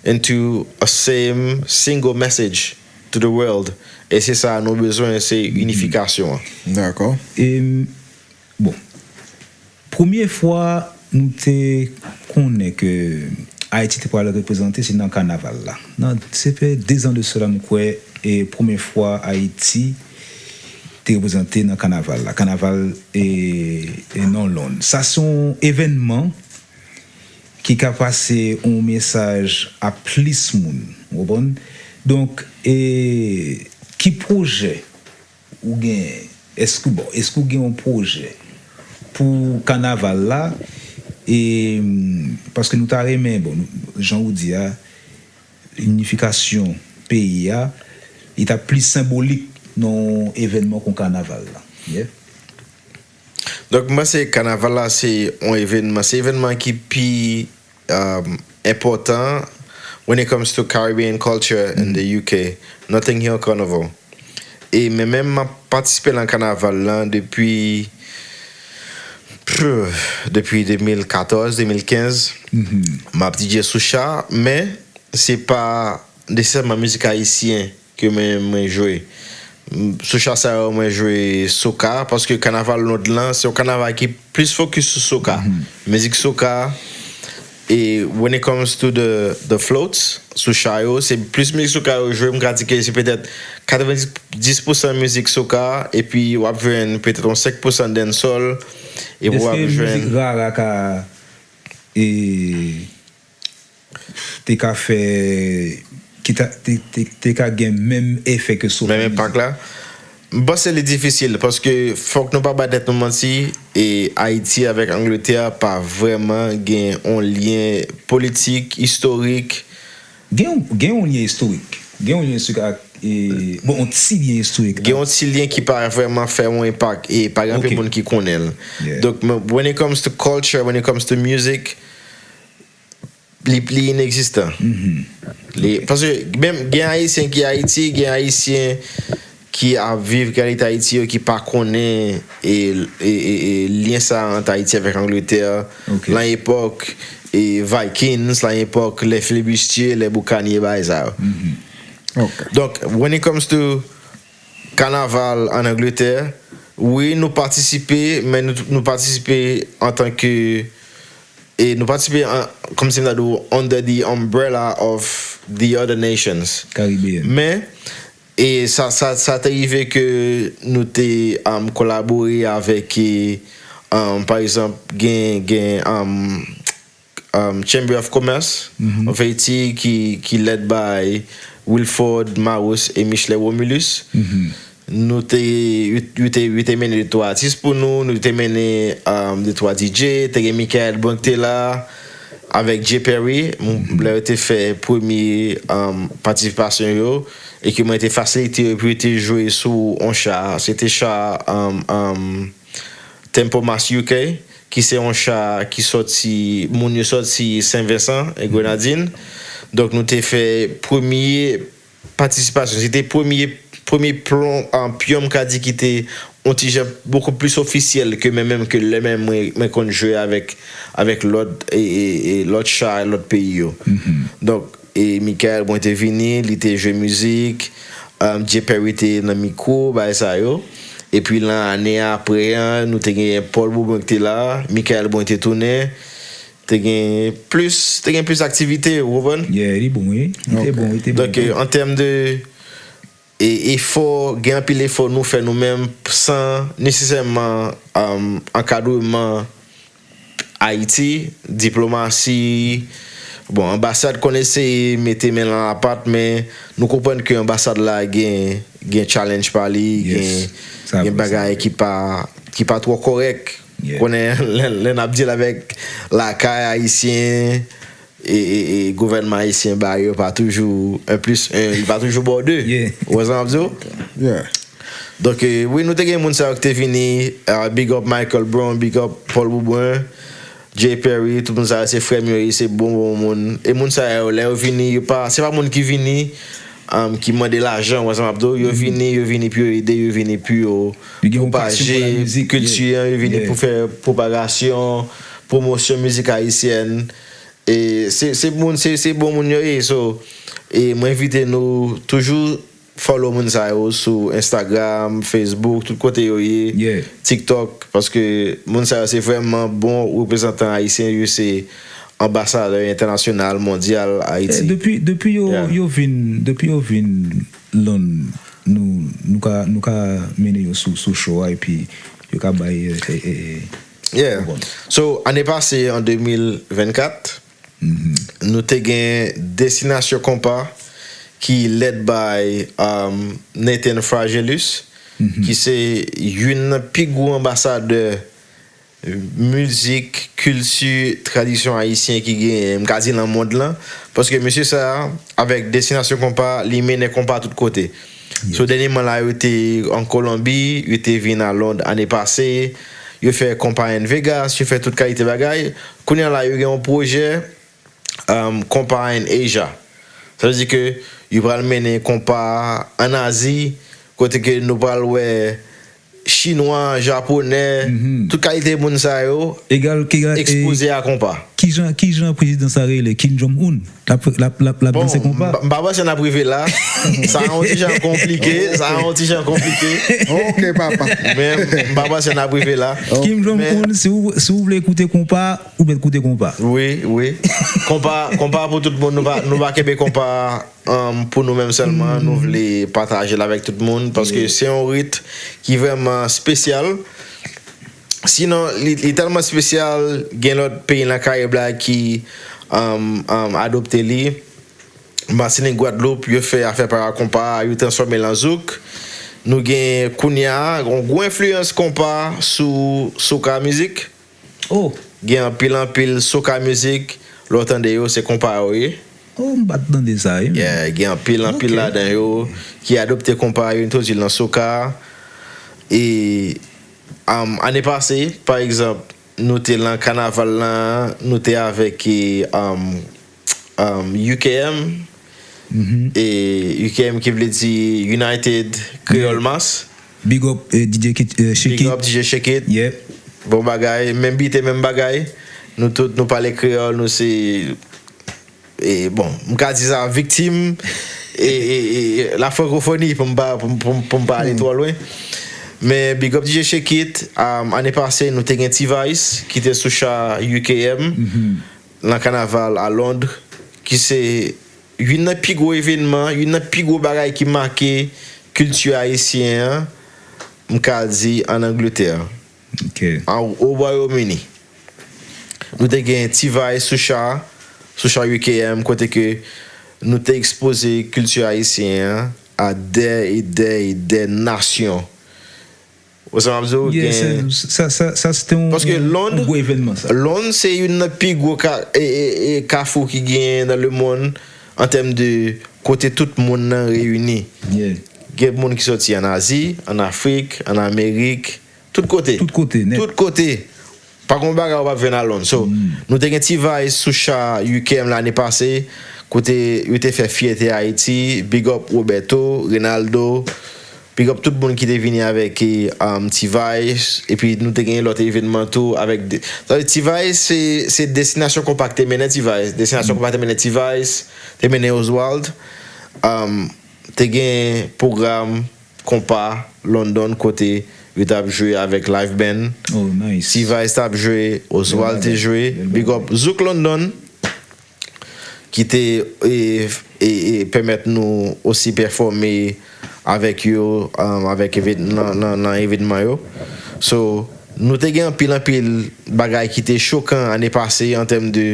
into a same single message to the world. E se sa nou bezwen, se inifikasyon an. Dakò. E, bon, premye fwa nou te konnen ke Ayiti te pral reprezante, se nan kanaval la. Nan, se fè de zan de sela, m kwè, e premye fwa Ayiti te reprezante nan kanaval la. Kanaval, e, e nan Lond. Sa se yon evènman ki ka pase yon mesaj a plis moun, ou konprann? Donk, e, ki pwojè ou genyen? Èske, bon, èske ou gen yon pwojè pou kanaval la? E, paske nou ta renmen, bon, nou, jan ou di a, inifikasyon peyi a, li ta plis senbolik nan yon evènman kon kanaval la. Yeah. Donk, m panse kanaval la se yon evènman, se evènman ki pi, um, enpòtan when it comes to Caribbean culture in the U K, Notting Hill Carnival. E mwen menm, m ap patisipe nan kanaval lan depi, Pff, depi de mil katòz, de mil kenz, m ap D J sou cha, men se pa nesesèman mizik ayisyen ke mwen, mwen jwe. M, sou cha sa yo, mwen jwe soca, paske kanaval Lond lan, se yon kanaval ki plis fokis sou soca. Mizik soca, e when it comes to the, the floats, sou cha yo, se plis mizik soca yo jwe, m ka di ke se petèt katrevendis pousan mizik soca, epi w ap jwenn petèt yon senk pousan dancehall, epi w ap jwenn. Èske mizik rara ka, e, te ka fè, ki ta, te, te, te ka gen menm efè ke soca? Menm enpak la? M panse li difisil, paske fòk nou pa bay tèt nou manti, e Ayiti avèk Angletè pa vrèman gen yon lyen politik, istorik. Gen, gen yon lyen istorik. Gen yon lyen istorik ak, e, bon, yon ti lyen istorik. Gen yon ti lyen ki pa vrèman fè yon enpak, e pa gen anpil moun ki konnen l. Donk, men when it comes to culture, when it comes to music, li, li inegzistan. Li, paske menm gen Ayisyen ki Ayiti, gen Ayisyen ki ap viv, ki al Ayiti yo, ki pa konnen, e, e, e, e lyen sa ant Ayiti avèk Angletè, lan epòk, e, Vikings, lan epòk lè filibistye, lè boukanye, bagay sa yo. Donk, when it comes to kanaval an Angletè, wi, nou patisipe, men nou, nou patisipe antanke, e nou patisipe an, kòmsi m ta di w, under the umbrella of the other nations. Caribbean. Men, e sa, sa, sa te rive ke nou te, um, kolabore avèk, e, um, pa egzanp, gen, gen, um, um, Chamber of Commerce of Haiti ki, ki led by Wilford Maros e Michelet Romulus. Nou te, yo, yo te, yo te mennen de twa atis pou nou, nou te mennen, um, de twa D J, te gen Michael Blanc ki te la, avèk Jay Perry, m, lè yo te fè premye, um, patisipasyon yo, e ke mwen te fasilite yo pou yo te jwe sou yon cha, se te cha, um, um, Tempo Mas U K, ki se yon cha ki sòti, moun yo sòti Sen Vensan e Grenadin. Donk, nou te fè premye patisipasyon. Se te premye, premye plon, an pyonm, ka di, ki te yon ti jan bokou plis ofisyèl ke menm, menm ke lè menm mwen, mwen konn jwe avèk, avèk lòt, e, e, e lòt cha, lòt peyi yo. Donk, e Michael Blanc te vini, li te jwe mizik, um, Jay Perry te nan mikwo, bagay sa yo. Epi lan ane apre an, nou te gen Paul Bourbon ki te la, Michael Blanc te tounen, te gen plis, te gen plis aktivite, ou konprann? Yeah, li bon, wi. Li te bon, li te bon. Donk, e, an tèm de, e, efò, gen anpil efò nou fè nou menm san nesesèman, um, ankadreman Ayiti, diplomasi, bon, anbasad konn eseye mete men l nan lapat, men nou konprann ke anbasad la gen, gen challenge pa li, gen, gen bagay ki pa, ki pa twò kòrèk. Konnen lè, lè n ap deal avèk lakay ayisyen, e, e, e gouvènman ayisyen ba yo pa toujou un plus un, li pa toujou ba w de. Ou wè sa m ap di w? Donk, e, wi, nou te gen moun sa yo ki te vini, ah, big up Michael Brown, big up Paul Boubrun, Jay Perry, tout moun sa yo se frè m yo ye, se bon, bon moun. E moun sa yo, lè yo vini, yo pa, se pa moun ki vini, um, ki mande lajan, ou wè sa m ap di w, yo vini, yo vini pou yo ede, yo vini pou yo pwopaje kilti an, yo vini pou fè pwopagasyon, pwomosyon mizik ayisyèn. E se, se moun, se, se bon moun yo ye. So, e mwen envite nou toujou follow moun sa yo sou Instagram, Facebook, tout kote yo ye, TikTok, paske moun sa yo se vrèman bon reprezantan ayisyen, yo se anbasadè entènasyonal, mondyal Ayiti. Depi, depi yo, yo vin, depi yo vin Lond, nou, nou ka, nou ka mennen yo sou, sou show a, epi yo ka bay, e, e, e, Yeah. So, ane pase, an de mil vennkat, nou te gen Destinasyon Konpa, ki led by, um, Nathan Fragelus, ki se youn nan pi gwo anbasadè mizik, kilti, tradisyon ayisyen ki genyen, m ka di nan mond lan, paske mesye sa a, avèk Destinasyon Konpa, li mennen konpa tout kote. So, dènyèman la, yo te an Kolonbi, yo te vin a Lond ane pase, yo fè Konpa in Vegas, yo fè tout kalite bagay. Kounye a la, yo gen yon pwojè, um, Konpa in Asia. Sa vle di ke yo pral mennen konpa an Azi, kote ke nou pral wè chinwa, japonè, tout kalite moun sa yo Egal, egal, e, ekspoze a konpa. Kijan, kijan prezidan sa rele? Kim Jong Un. L ap, l ap, l ap, l ap Bon, danse konpa. m pa- m pa panse n ap rive la. Sa yon ti jan konplike. Sa yon ti jan konplike. Ok, papa. Men m pa panse n ap rive la. Kim Jong Un, si w, si w vle koute konpa, ou mèt koute konpa. Wi, wi. Konpa, konpa pou tout moun. Nou pa, nou pa kenbe konpa um, pou nou menm sèlman. Nou vle pataje l avèk tout moun. Paske se yon rit ki vrèman espesyal. Sinon, li, li tèlman espesyal, gen lòt peyi nan Karayib la ki um, um, adopte li. Matinik, Gwadloup, yo fè afè para konpa, yo transfòme l an zouk. Nou gen kounye a yon gwo enfliyans konpa sou soca mizik. Oh, Gen anpil anpil soca mizik, lè w tande yo, se konpa yo ye. Oh, m pa t tande sa, wi. Yeah, gen anpil anpil ladan yo ki adopte konpa, yo entwodui l nan soca. E um, ane pase, pa egzanp, nou te lan kanaval lan, nou te avèk e, um, um, U K M. E U K M ki vle di United Creole Mass. Big up, eh, D J Ki- eh, Shake Big It. Up D J Shake It. Yeah. Bon bagay, menm bite, menm bagay. Nou tout, nou pale kreyòl, nou se, e, bon, m ka di sa, viktim e, e, e, la frankofoni, pou m pa, pou, m- pou, m- pou m pa ale twò lwen. Men big up D J Shake It, um, ane pase, nou te gen T-Vice, ki te sou cha U K M, nan kanaval a Lond, ki se youn nan pi gwo evènman, youn nan pi gwo bagay ki make kilti ayisyen an, m ka di ann Angletè, Ok. an, o Wayòm Ini. Nou te gen T-Vice sou cha, sou cha U K M, kote ke nou te ekspoze kilti ayisyen an a dè e dè e dè nasyon. Ou sa m ap di w, Yeah, gen se- sa, sa, sa se te yon, Paske yon, Lond- yon gwo evènman, sa. Lond se youn nan pi gwo ka, e, e, e, kafou ki genyen nan le mond an tèm de kote tout moun nan reyini. Yeah. Gen moun ki soti ann Azi, ann Afrik, ann Amerik, tout kote. Tout kote, nèt. Tout kote. Pa gen bagay ou p ap jwenn a Lond. So, nou te gen T-Vice sou cha U K M lane pase, kote yo te fè fyète Ayiti, big up Roberto, Renaldo, big up tout moun ki te vini avèk e, um, T-Vice, epi nou te gen lòt evènman tou avèk, de- sa vle di T-Vice se, se Destinasyon Konpa ki te mennen T-Vice, Destinasyon Konpa te mennen T-Vice, te mennen Oswald, um, te gen pwogram konpa London kote yo t ap jwe avèk live band. Oh, nice. T-Vice t ap jwe, Oswald te jwe. Big up Zouk London ki te e, e, e pèmèt nou osi pèfòme avèk yo, um, avèk evèn- nan, nan, nan evènman yo. So, nou te gen anpil anpil bagay ki te chokan ane pase an tèm de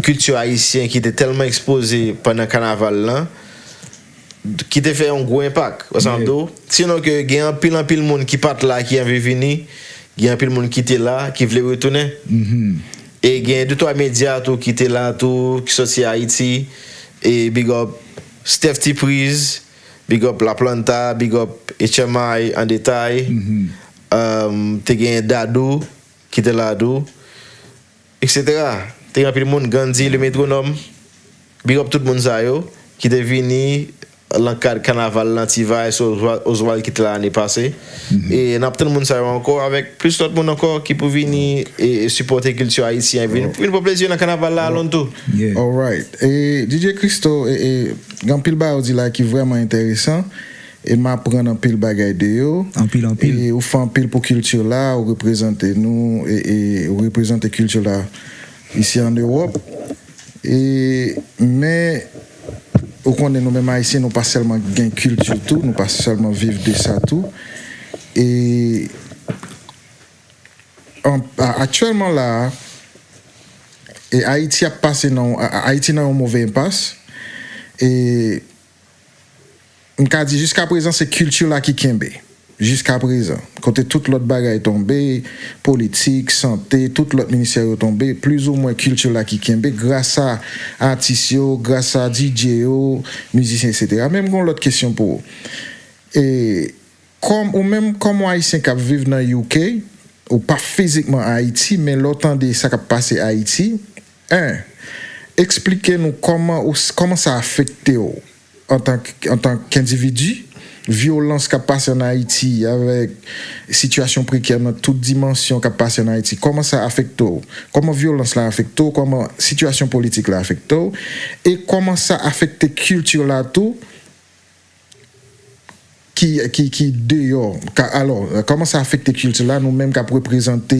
kilti ayisyen ki te tèlman ekspoze pandan kanaval lan, ki te fè yon gwo enpak. Ou sa m ap di w? Sinon ke gen anpil anpil moun ki pa t la ki anvi vini, gen anpil moun ki te la ki vle retounen. E gen de twa medya tou ki te la tou, ki soti Ayiti. E big up Steph T Priz, big up La Planta, big up H M I an detay. Um, te gen Dadou ki te la tou, et cetera. Te gen anpil moun, Gandhi, Le Métronome. Big up tout moun sa yo ki te vini lan kad kanaval lan T-Vice, Oswald, Oswald ki te la ane pase. E n ap tann moun sa yo ankò, avèk plis lòt moun ankò ki pou vini e, e sipòte kilti ayisyen, vin, vin pran plezi lan kanaval la a Lond tou. Yeah. Alright. E D J Christo, e, e, gen anpil bagay ou di la ki vrèman enteresan. E m aprann anpil bagay de yo. Anpil, anpil. E ou fè anpil pou kilti la, ou reprezante nou, e, e ou reprezante kilti la isi an Ewòp. E, men, ou konnen nou menm Ayisyen, nou pa sèlman gen kilti tou, nou pa sèlman viv de sa tou. E an, a- aktyèlman la, e Ayiti ap pase nan, a- a- Ayiti nan yon move enpas. E m ka di jiska prezan se kilti la ki kenbe. Jiska prezan. Kote tout lòt bagay tonbe, politik, sante, tout lòt ministè yo tonbe, plizoumwen kilti la ki kenbe gras a atis yo, gras a D J yo, mizisyen, etsetera. Men m gen yon lòt kesyon pou ou. E kòm, ou menm kòm yon Ayisyen k ap viv nan U K, ou pa fizikman Ayiti, men lè w tande sa k ap pase Ayiti, en, eksplike nou kòman ou, kòman sa afekte w antan k, antan k endividi, vyolans k ap pase ann Ayiti, avèk sitiyasyon prekè nan tout dimansyon k ap pase ann Ayiti, kòman sa afekte w? Kòman vyolans la afekte w? Kòman sitiyasyon politik la afekte w? E kòman sa afekte kilti la tou? Ki, ki, ki deyò? Ka, alò, kòman sa afekte kilti la? Nou menm k ap reprezante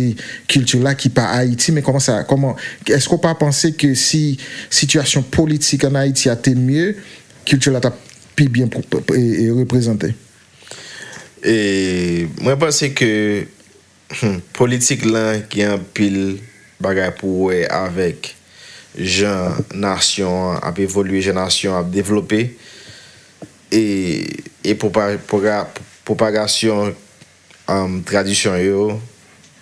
kilti la ki pa Ayiti, men kòman sa, kòman, èske w pa panse ke si sitiyasyon politik ann Ayiti a te mye, kilti la t ap pi byen pou, pou, e, e, reprezante? E mwen panse ke hmm, politik lan gen anpil bagay pou wè avèk jan nasyon an ap evolye, jan nasyon an ap devlope, e, e pwopa- pwoga- pwopagasyon um, tradisyon yo,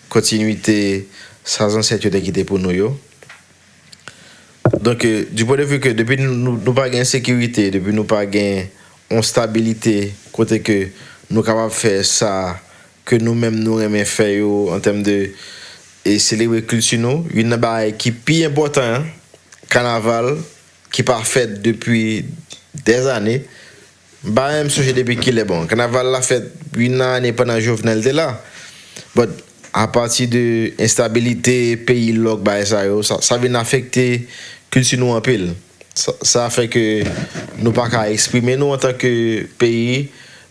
kontinwite sa zansèt yo te kite pou nou yo. Donk, euh, du point de vue ke depi nou, nou, nou pa gen sekirite, depi nou pa gen yon stabilite kote ke nou kapab fè sa ke nou menm nou renmen fè yo an tèm de e selebre kilti nou, youn nan bagay ki pi enpòtan an, kanaval ki pa fèt depi dèzane. M pa menm sonje depi kilè. Bon, kanaval la fèt youn nan ane pandan Jovenel te la. But apati de enstabilite, peyi lòk, bagay sa yo, sa, sa vin afekte kilti nou anpil. Sa, sa fè ke nou pa ka eksprime nou antanke peyi,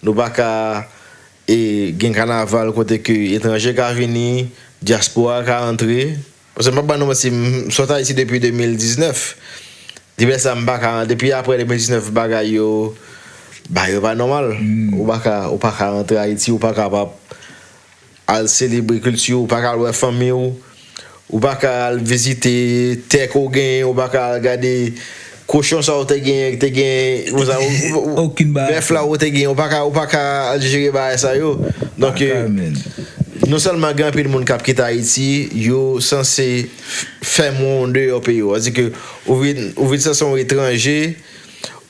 nou pa ka e, gen kanaval kote ke etranje ka vini, dyaspora ka antre. Paske m p ap ba nou manti, m sot Ayiti depi de mil diznèf. Depi sa m pa ka, depi apre de mil diznèf bagay yo, bagay yo pa nòmal. Ou pa ka, ou pa ka antre Ayiti, ou pa kapab al selebre kilti w, ou pa ka al wè fanmi w, ou pa ka al vizite tè ke w genyen, ou pa ka al gade kochon sa w te genyen, te genyen, ou sa, ou, ou, ou, Okenn bagay. Bèf la ou te genyen, ou pa ka, ou pa ka al jere bagay sa yo. Donk, Baka, men. Non sèlman gen anpil moun k ap kite Ayiti, yo sanse f- fèmen w andeyò peyi w. Sètadi ke ou vin, ou vin sanse yon etranje,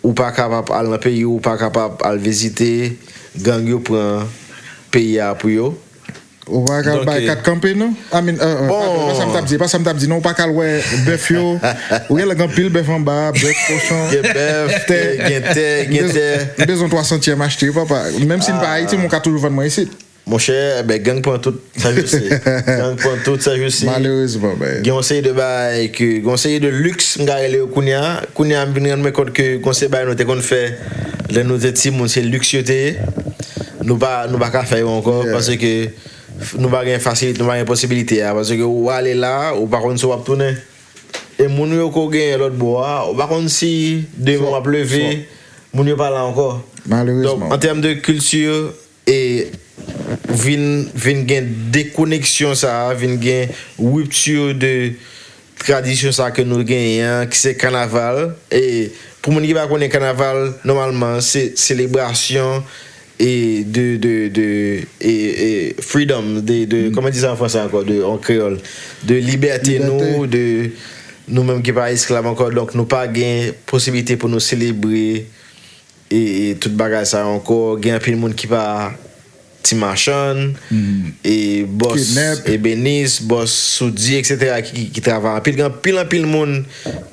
ou pa kapab al nan peyi w, ou pa kapab al vizite, gang yo pran peyi a pou yo. Ou pa ka Donk, bay eh, kat kanpe, non? I mean, uh, uh, Bon. pa sa m t ap di, pa sa m t ap di, non, ou pa ka al wè bèf yo. Ou gen lè gen anpil bèf anba, bèf, kochon. Gen bèf, Tè. Gen tè, gen tè. M bezwen twa santyèm achte, papa. Menm si m pa Ayiti, men w ka toujou vann mwen isit. Monchè, ben, gang pran tout sa yo se. Gang pran tout sa yo se. Malerezman, men. Gen yon seri de bagay ke, gen yon seri de luxe, m ka rele yo kounye a. Kounye a, m vin rann mwen kont ke gen yon seri bagay nou te konn fè lè nou te timoun, se luxe yo te ye. Nou pa, nou pa ka fè yo ankò, Yeah. Paske nou pa gen fasilite, nou pa gen posibilite a. Paske ou ale la, ou pa konn si w ap tounen. E moun yo ke w genyen lòt bò a, ou pa konn si demen w ap leve, moun yo pa la ankò. Malerezman. Donk, an tèm de kilti, e vin, vin gen dekoneksyon sa a, vin gen ripti de tradisyon sa a ke nou genyen an, ki se kanaval. E pou moun ki pa konnen kanaval, nòmalman, se selebrasyon e de, de, de e, e freedom, de, de kòman di sa an fransè ankò, de, an kreyòl, de libète Libète. Nou, de nou menm ki pa esklav ankò, donk nou pa gen posiblite pou nou selebre e, e tout bagay sa yo ankò. Gen anpil moun ki pa ti machann, e bòs Kidnap. Ebenis, bòs Soudi, et cetera, ki, ki, ki travay anpil. Gen anpil, anpil moun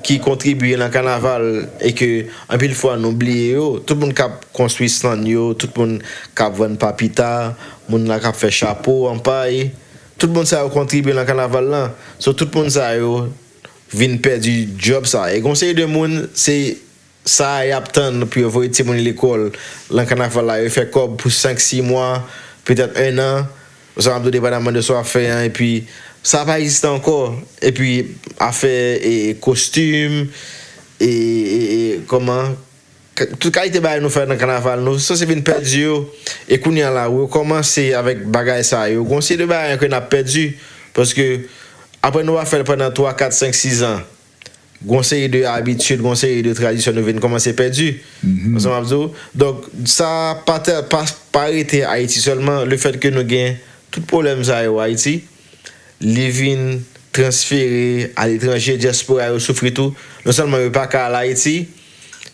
ki kontribye nan kanaval e ke anpil fwa nou bliye yo. Tout moun k ap konstwi stand yo, tout moun k ap vann papita, moun la k ap fè chapo an pay, tout moun sa yo kontribye nan kanaval lan. So, tout moun sa yo vin pèdi djòb sa. E gen yon seri de moun, se sa y ap tann pou yo voye timoun lekòl lan kanaval la, yo fè kòb pou senk, sis mwa, petèt en an, ou sa m ap di w depandaman de sa w ap fè an, epi sa pa egziste ankò. Epi afè e, kostim, e, e, e kòman, k- tout kalite bagay nou fè nan kanaval, nou sanse vin pèdi yo. E kounye a la, ou kòmanse avèk bagay sa yo. Gon seri de bagay ke n ap pèdi, paske apre nou va fè l pandan twa, kat, senk, sis an, gon seri de abitid, gon seri de tradisyon nou vin kòmanse pèdi. Ou sa m ap di w? Donk, sa pa, tè- pa, pa rete Ayiti sèlman, lefèt ke nou gen tout pwoblèm sa yo Ayiti, li vin transfere aletranje, dyaspora yo soufri tou. Non sèlman yo pa ka al Ayiti,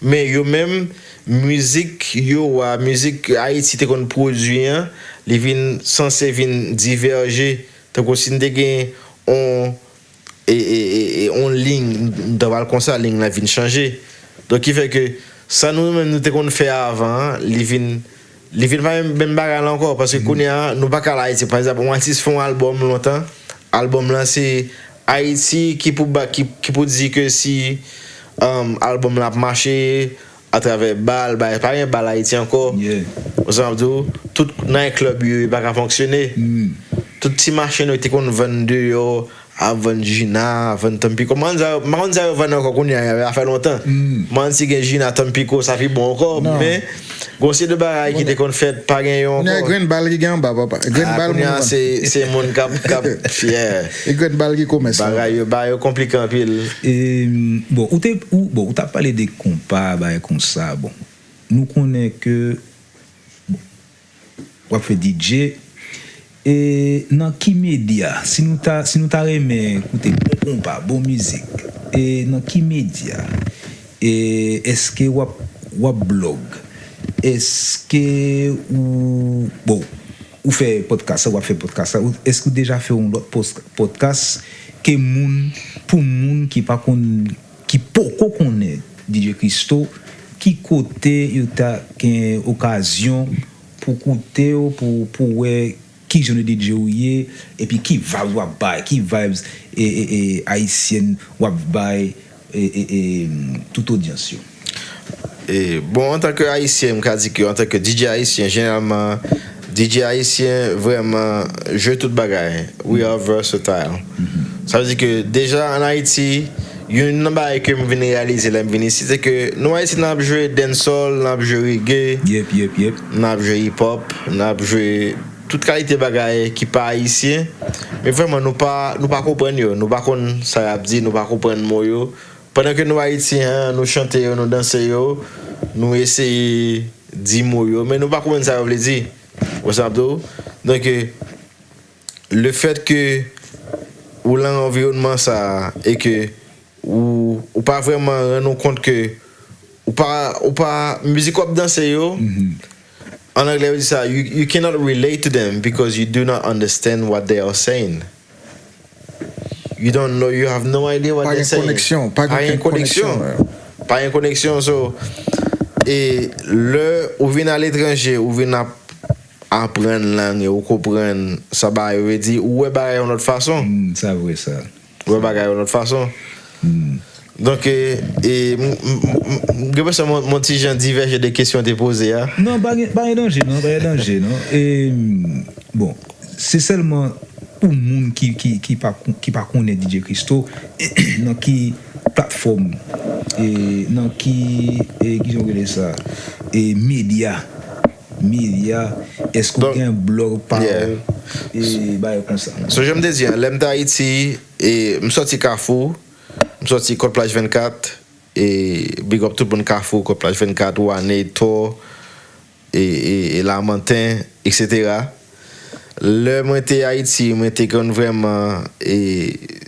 men yo menm, mizik yo a, mizik Ayiti te konn pwodui an, li vin sanse vin divèje. Tankou si n te gen on e, e, e, e on liy, m ta pral konsa, liy la vin chanje. Donk, ki fè ke sa nou menm nou te konn fè avan an, li vin, Li vin pa menm, menm bagay la ankò, paske kounye a, nou pa ka al Ayiti. Pa egzanp, yon atis fè yon albòm lontan, albòm lan se Ayiti ki pou ba, ki, ki pou di ke si um, albòm lan ap mache atravè bal, bagay, pa gen bal Ayiti ankò. Ou sa m di w, tout night club yo, yo pa ka fonksyone. Tout ti machin yo te konn vann deyò, ap vann Gina, ap vann Tampico. M pa konn sa yo, m pa konn sa yo vann ankò kounye a, sa fè lontan. M pa konn si gen Gina, Tampico, sa pi bon ankò, men gon seri de bagay ki te konn fèt, pa gen yo ankò. Kounye a, grenn bal ki gen anba, papa. Grenn bal moun vann. Kounye a, se, se moun k ap, k ap fyè. E grenn bal ki komès la. Bagay yo, bagay yo konplike anpil. E, bon, ou te, ou, bon, ou t ap pale de konpa, bagay konsa, bon. Nou konnen ke, bon, w ap fè D J, e nan ki medya, si nou ta, si nou ta renmen koute bon konpa, bon mizik, e nan ki medya, e èske w ap, w ap blog, èske ou, bon, ou fè podcast la, w ap fè podcast la, ou, èske ou deja fè yon lòt pos-, podcast ke moun, pou moun ki pa konn, ki poko konnen D J Christo, ki kote yo ta gen okazyon pou koute w, pou, pou wè ki jan de D J ou ye, epi ki vibes w ap bay, ki vibes e, e, e, ayisyèn w ap bay e, e, e, tout odyans yo. E, bon, antanke Ayisyen, m ka di ke antanke D J ayisyen, jeneralman, D J ayisyen vrèman jwe tout bagay. We are versatile. Sa vle di ke deja ann Ayiti, youn nan bagay ke m vin reyalize lè m vin isit, se ke nou Ayiti n ap jwe dancehall, n ap jwe reggae, n ap jwe hip hop, n ap jwe tout kalite bagay ki pa ayisyen. Men vrèman, nou pa, nou pa konprann yo, nou pa konn sa y ap di, nou pa konprann mo yo. Pandan ke nou Ayisyen, nou chante yo, nou danse yo, nou eseye di mo yo, men nou pa konprann sa yo vle di. Ou sa m ap di w? Donk, le fèt ke ou lan anviwònman sa a e ke ou, ou pa vrèman rann ou kont ke ou pa, ou pa, mizik w ap danse yo, an anglè yo di sa, you, you cannot relate to them because you do not understand what they are saying. You don't know, you have no idea what they're saying. Pa gen koneksyon, pa gen koneksyon. Pa gen koneksyon, so, e lè ou vin aletranje, ou vin ap aprann lang yo, ou konprann sa bagay yo vle di, ou wè bagay yon lòt fason. Sa vre sa. Ou wè bagay yon lòt fason. Donk, e, e, m, m, m, m gen enpresyon m, m ti jan divèje de kesyon w te poze a. Non, pa gen, pa gen danje, non, pa gen danje, non. E, bon, se sèlman pou moun ki, ki, ki pa kon-, ki pa konnen D J Christo, nan ki platfòm, e, nan ki, e, ki jan w rele sa, e, medya, medya, èske w gen blog pa w, e, bagay konsa? So, jan m te di a, lè m te Ayiti, e, m sòti Kafou, m sòti Kòt Plaj vennkat, e, big up tout moun Kafou, Kòt Plaj vennkat, Wane, Tò, e, e, e Lamanten, etsetera. Lè mwen te Ayiti, mwen te konn vrèman, e,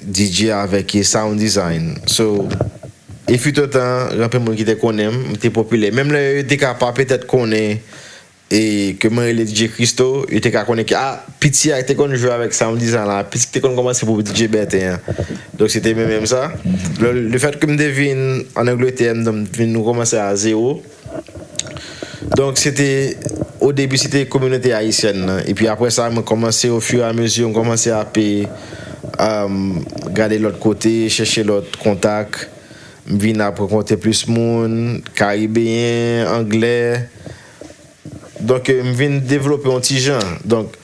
D J avèk, e, sound design. So, e fut un temps, gen anpil moun ki te konnen m, m te popilè. Menm lè yo te ka pa petèt konnen, e, ke mwen rele D J Christo, yo te ka konnen ke, a, piti a te konn jwe avèk sound design la, piti ki te konn kòmanse pou D J Bertin an. Donk, se te menm, menm sa. Le, le fèt ke m te vin ann Angletè, m, m vin, nou kòmanse a zewo. Donk, se te, o debi, se te kominote ayisyèn nan. Epi apre sa, mwen kòmanse, au fur et à mesure, mwen kòmanse ap, e, um, gade lòt kote, chèche lòt kontak. M vin ap rankontre plis moun, karibeyen, anglè. Donk, e, m vin devlope yon ti jan. Donk,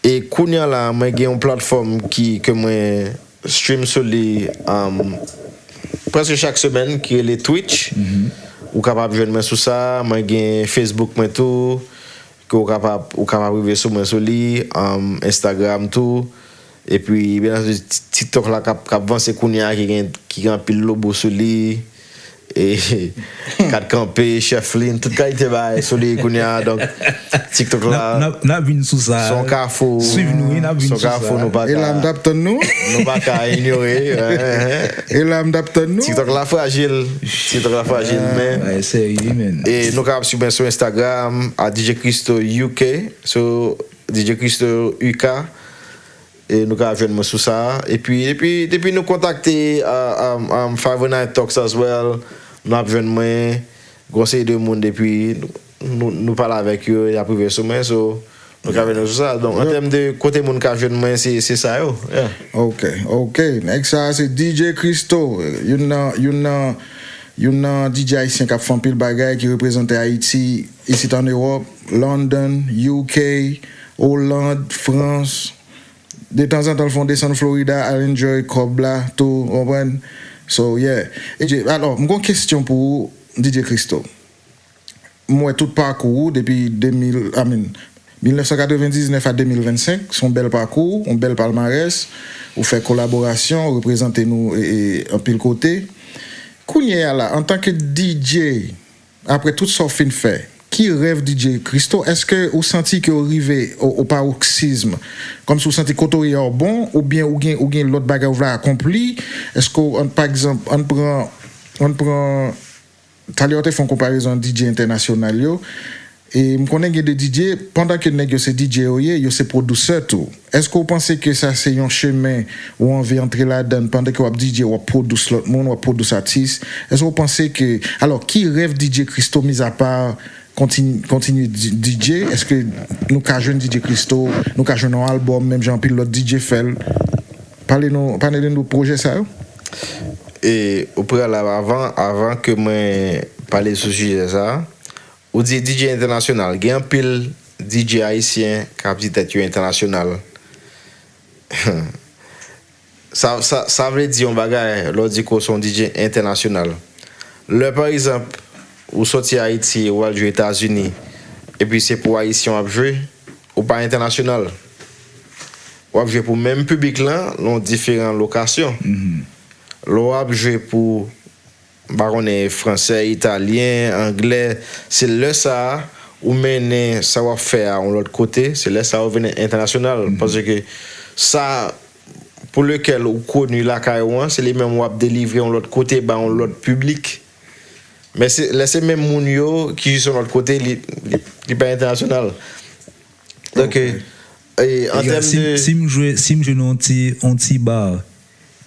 e kounye a la, mwen gen yon platfòm ki, ke mwen stream sou li, um, prèske chak semèn, ki rele Twitch. Ou kapab jwenn mwen sou sa. Mwen gen Facebook mwen tou, ke ou kapab, ou kapab rive sou mwen sou li, um, Instagram tou. Epi, byen antandi, Ti-, TikTok la k ap, k ap vanse kounye a, ki gen, ki gen anpil lobo sou li. E, Kat Kanpe, Chèf Lin, tout kalite bagay sou li kounye a. Donk, TikTok la, n ap, n ap, n ap vin sou sa. Se yon kafou. Swiv nou, wi, n ap vin sou sa. Se yon kafou, nou pa ka, e la m t ap tann nou. Nou pa ka inyore. E la m t ap tann nou. TikTok la frajil. TikTok la frajil, men. Bagay serye, men. E nou kapab swiv mwen sou Instagram, at D J Christo U K. So, D J Christo U K. E nou ka jwenn mwen sou sa. Epi, depi, depi nou kontakte, uh, um, um, Five oh nine Talks as well, nou ap jwenn mwen. Gon seri de moun depi, nou, nou pale avèk yo, y ap rive sou mwen, so, nou ka vin sou sa. Donk, an tèm de kote moun ka jwenn mwen, se, se sa yo. Yeah. Ok, ok. Nèg sa a se D J Christo. Youn nan, youn nan, youn nan D J ayisyen k ap fè anpil bagay, ki reprezante Ayiti isit ann Ewòp, London, U K, Oland, Frans. Detanzantan, l fè yon desann Florida, al enjoy kòb la tou, w konprann? So, yeah. E, alò, m gon kesyon pou ou, D J Christo. M wè tout pakou ou depi de mil, I mean, mil nèf san katrevendiznèf a de mil vennsenk, se yon bèl pakou, yon bèl palmarès. Ou fè kolaborasyon, ou reprezante nou e, e, anpil kote. Kounye a la, antanke D J, apre tout sa w fin fè, ki rèv D J Christo? Èske ou santi ke w rive o, o paroksizm? Kòmsi w santi kote w ye a w bon, oubyen ou gen, ou gen lòt bagay ou vle akonpli? Èske w, pa egzanp, ann pran, ann pran Talè w te fè yon konparezon ak D J entènasyonal yo. E m konnen gen de D J, pandan ke nèg yo se D J yo ye, yo se pwodisè tou. Èske w panse ke sa se yon chemen ou anvi antre ladan l, pandan ke w ap D J, w ap pwodis lòt moun, w ap pwodis atis? Èske w panse ke, alò, ki rèv D J Christo, mizapa kontiny-, kontinye D J? Èske nou ka jwenn D J Christo, nou ka jwenn yon albòm, menm jan anpil lòt D J fè l? Pale nou, pale nou de pwojè sa yo. E o preyalab, avan, avan ke mwen pale sou sijè sa a, ou di D J entènasyonal. Gen anpil D J ayisyen k ap di tèt yo entènasyonal. Sa, sa, sa vle di yon bagay lè w di ke w se yon D J entènasyonal. Lè, pa egzanp, ou soti Ayiti, ou al jwe Etazini, epi se pou Ayisyen w ap jwe, ou pa entènasyonal. W ap jwe pou menm piblik lan, nan yon diferan lokasyon. Lè w ap jwe pou, m pa konnen, fransè, italyen, anglè, se lè sa a ou mennen sa w ap fè a yon lòt kote, se lè sa a ou vin entènasyonal. Paske sa pou lekèl ou koni lakay ou an, se li menm w ap delivre yon lòt kote ba yon lòt piblik. Men se, lè se menm moun yo ki jis yon lòt kote, li, li, li pa entènasyonal. Donk, e, an tèm de. Si m jwe, si m jwe nan yon ti, yon ti bar,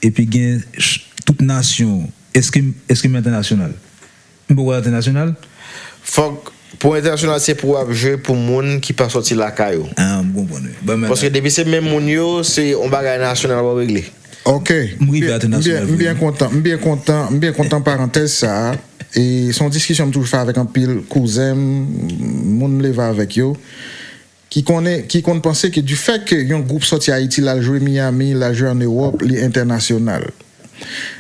epi gen ch-, tout nasyon, èske, èske m entènasyonal? M poko entènasyonal? Fòk, pou entènasyonal, se pou w ap jwe pou moun ki pa sòti lakay ou. Ah, m konprann, wi. Bon, men. Paske depi se menm moun yo, se yon bagay nasyonal w ap regle. Ok. M rive entènasyonal, m byen kontan, m byen kontan, m byen kontan parantèz sa a. E se yon diskisyon m toujou fè avèk anpil kouzen m, moun m leve avèk yo, ki konnen, ki konn panse ke du fait ke yon gwoup sòti Ayiti, l al jwe Miami, l al jwe ann Ewòp, li entènasyonal.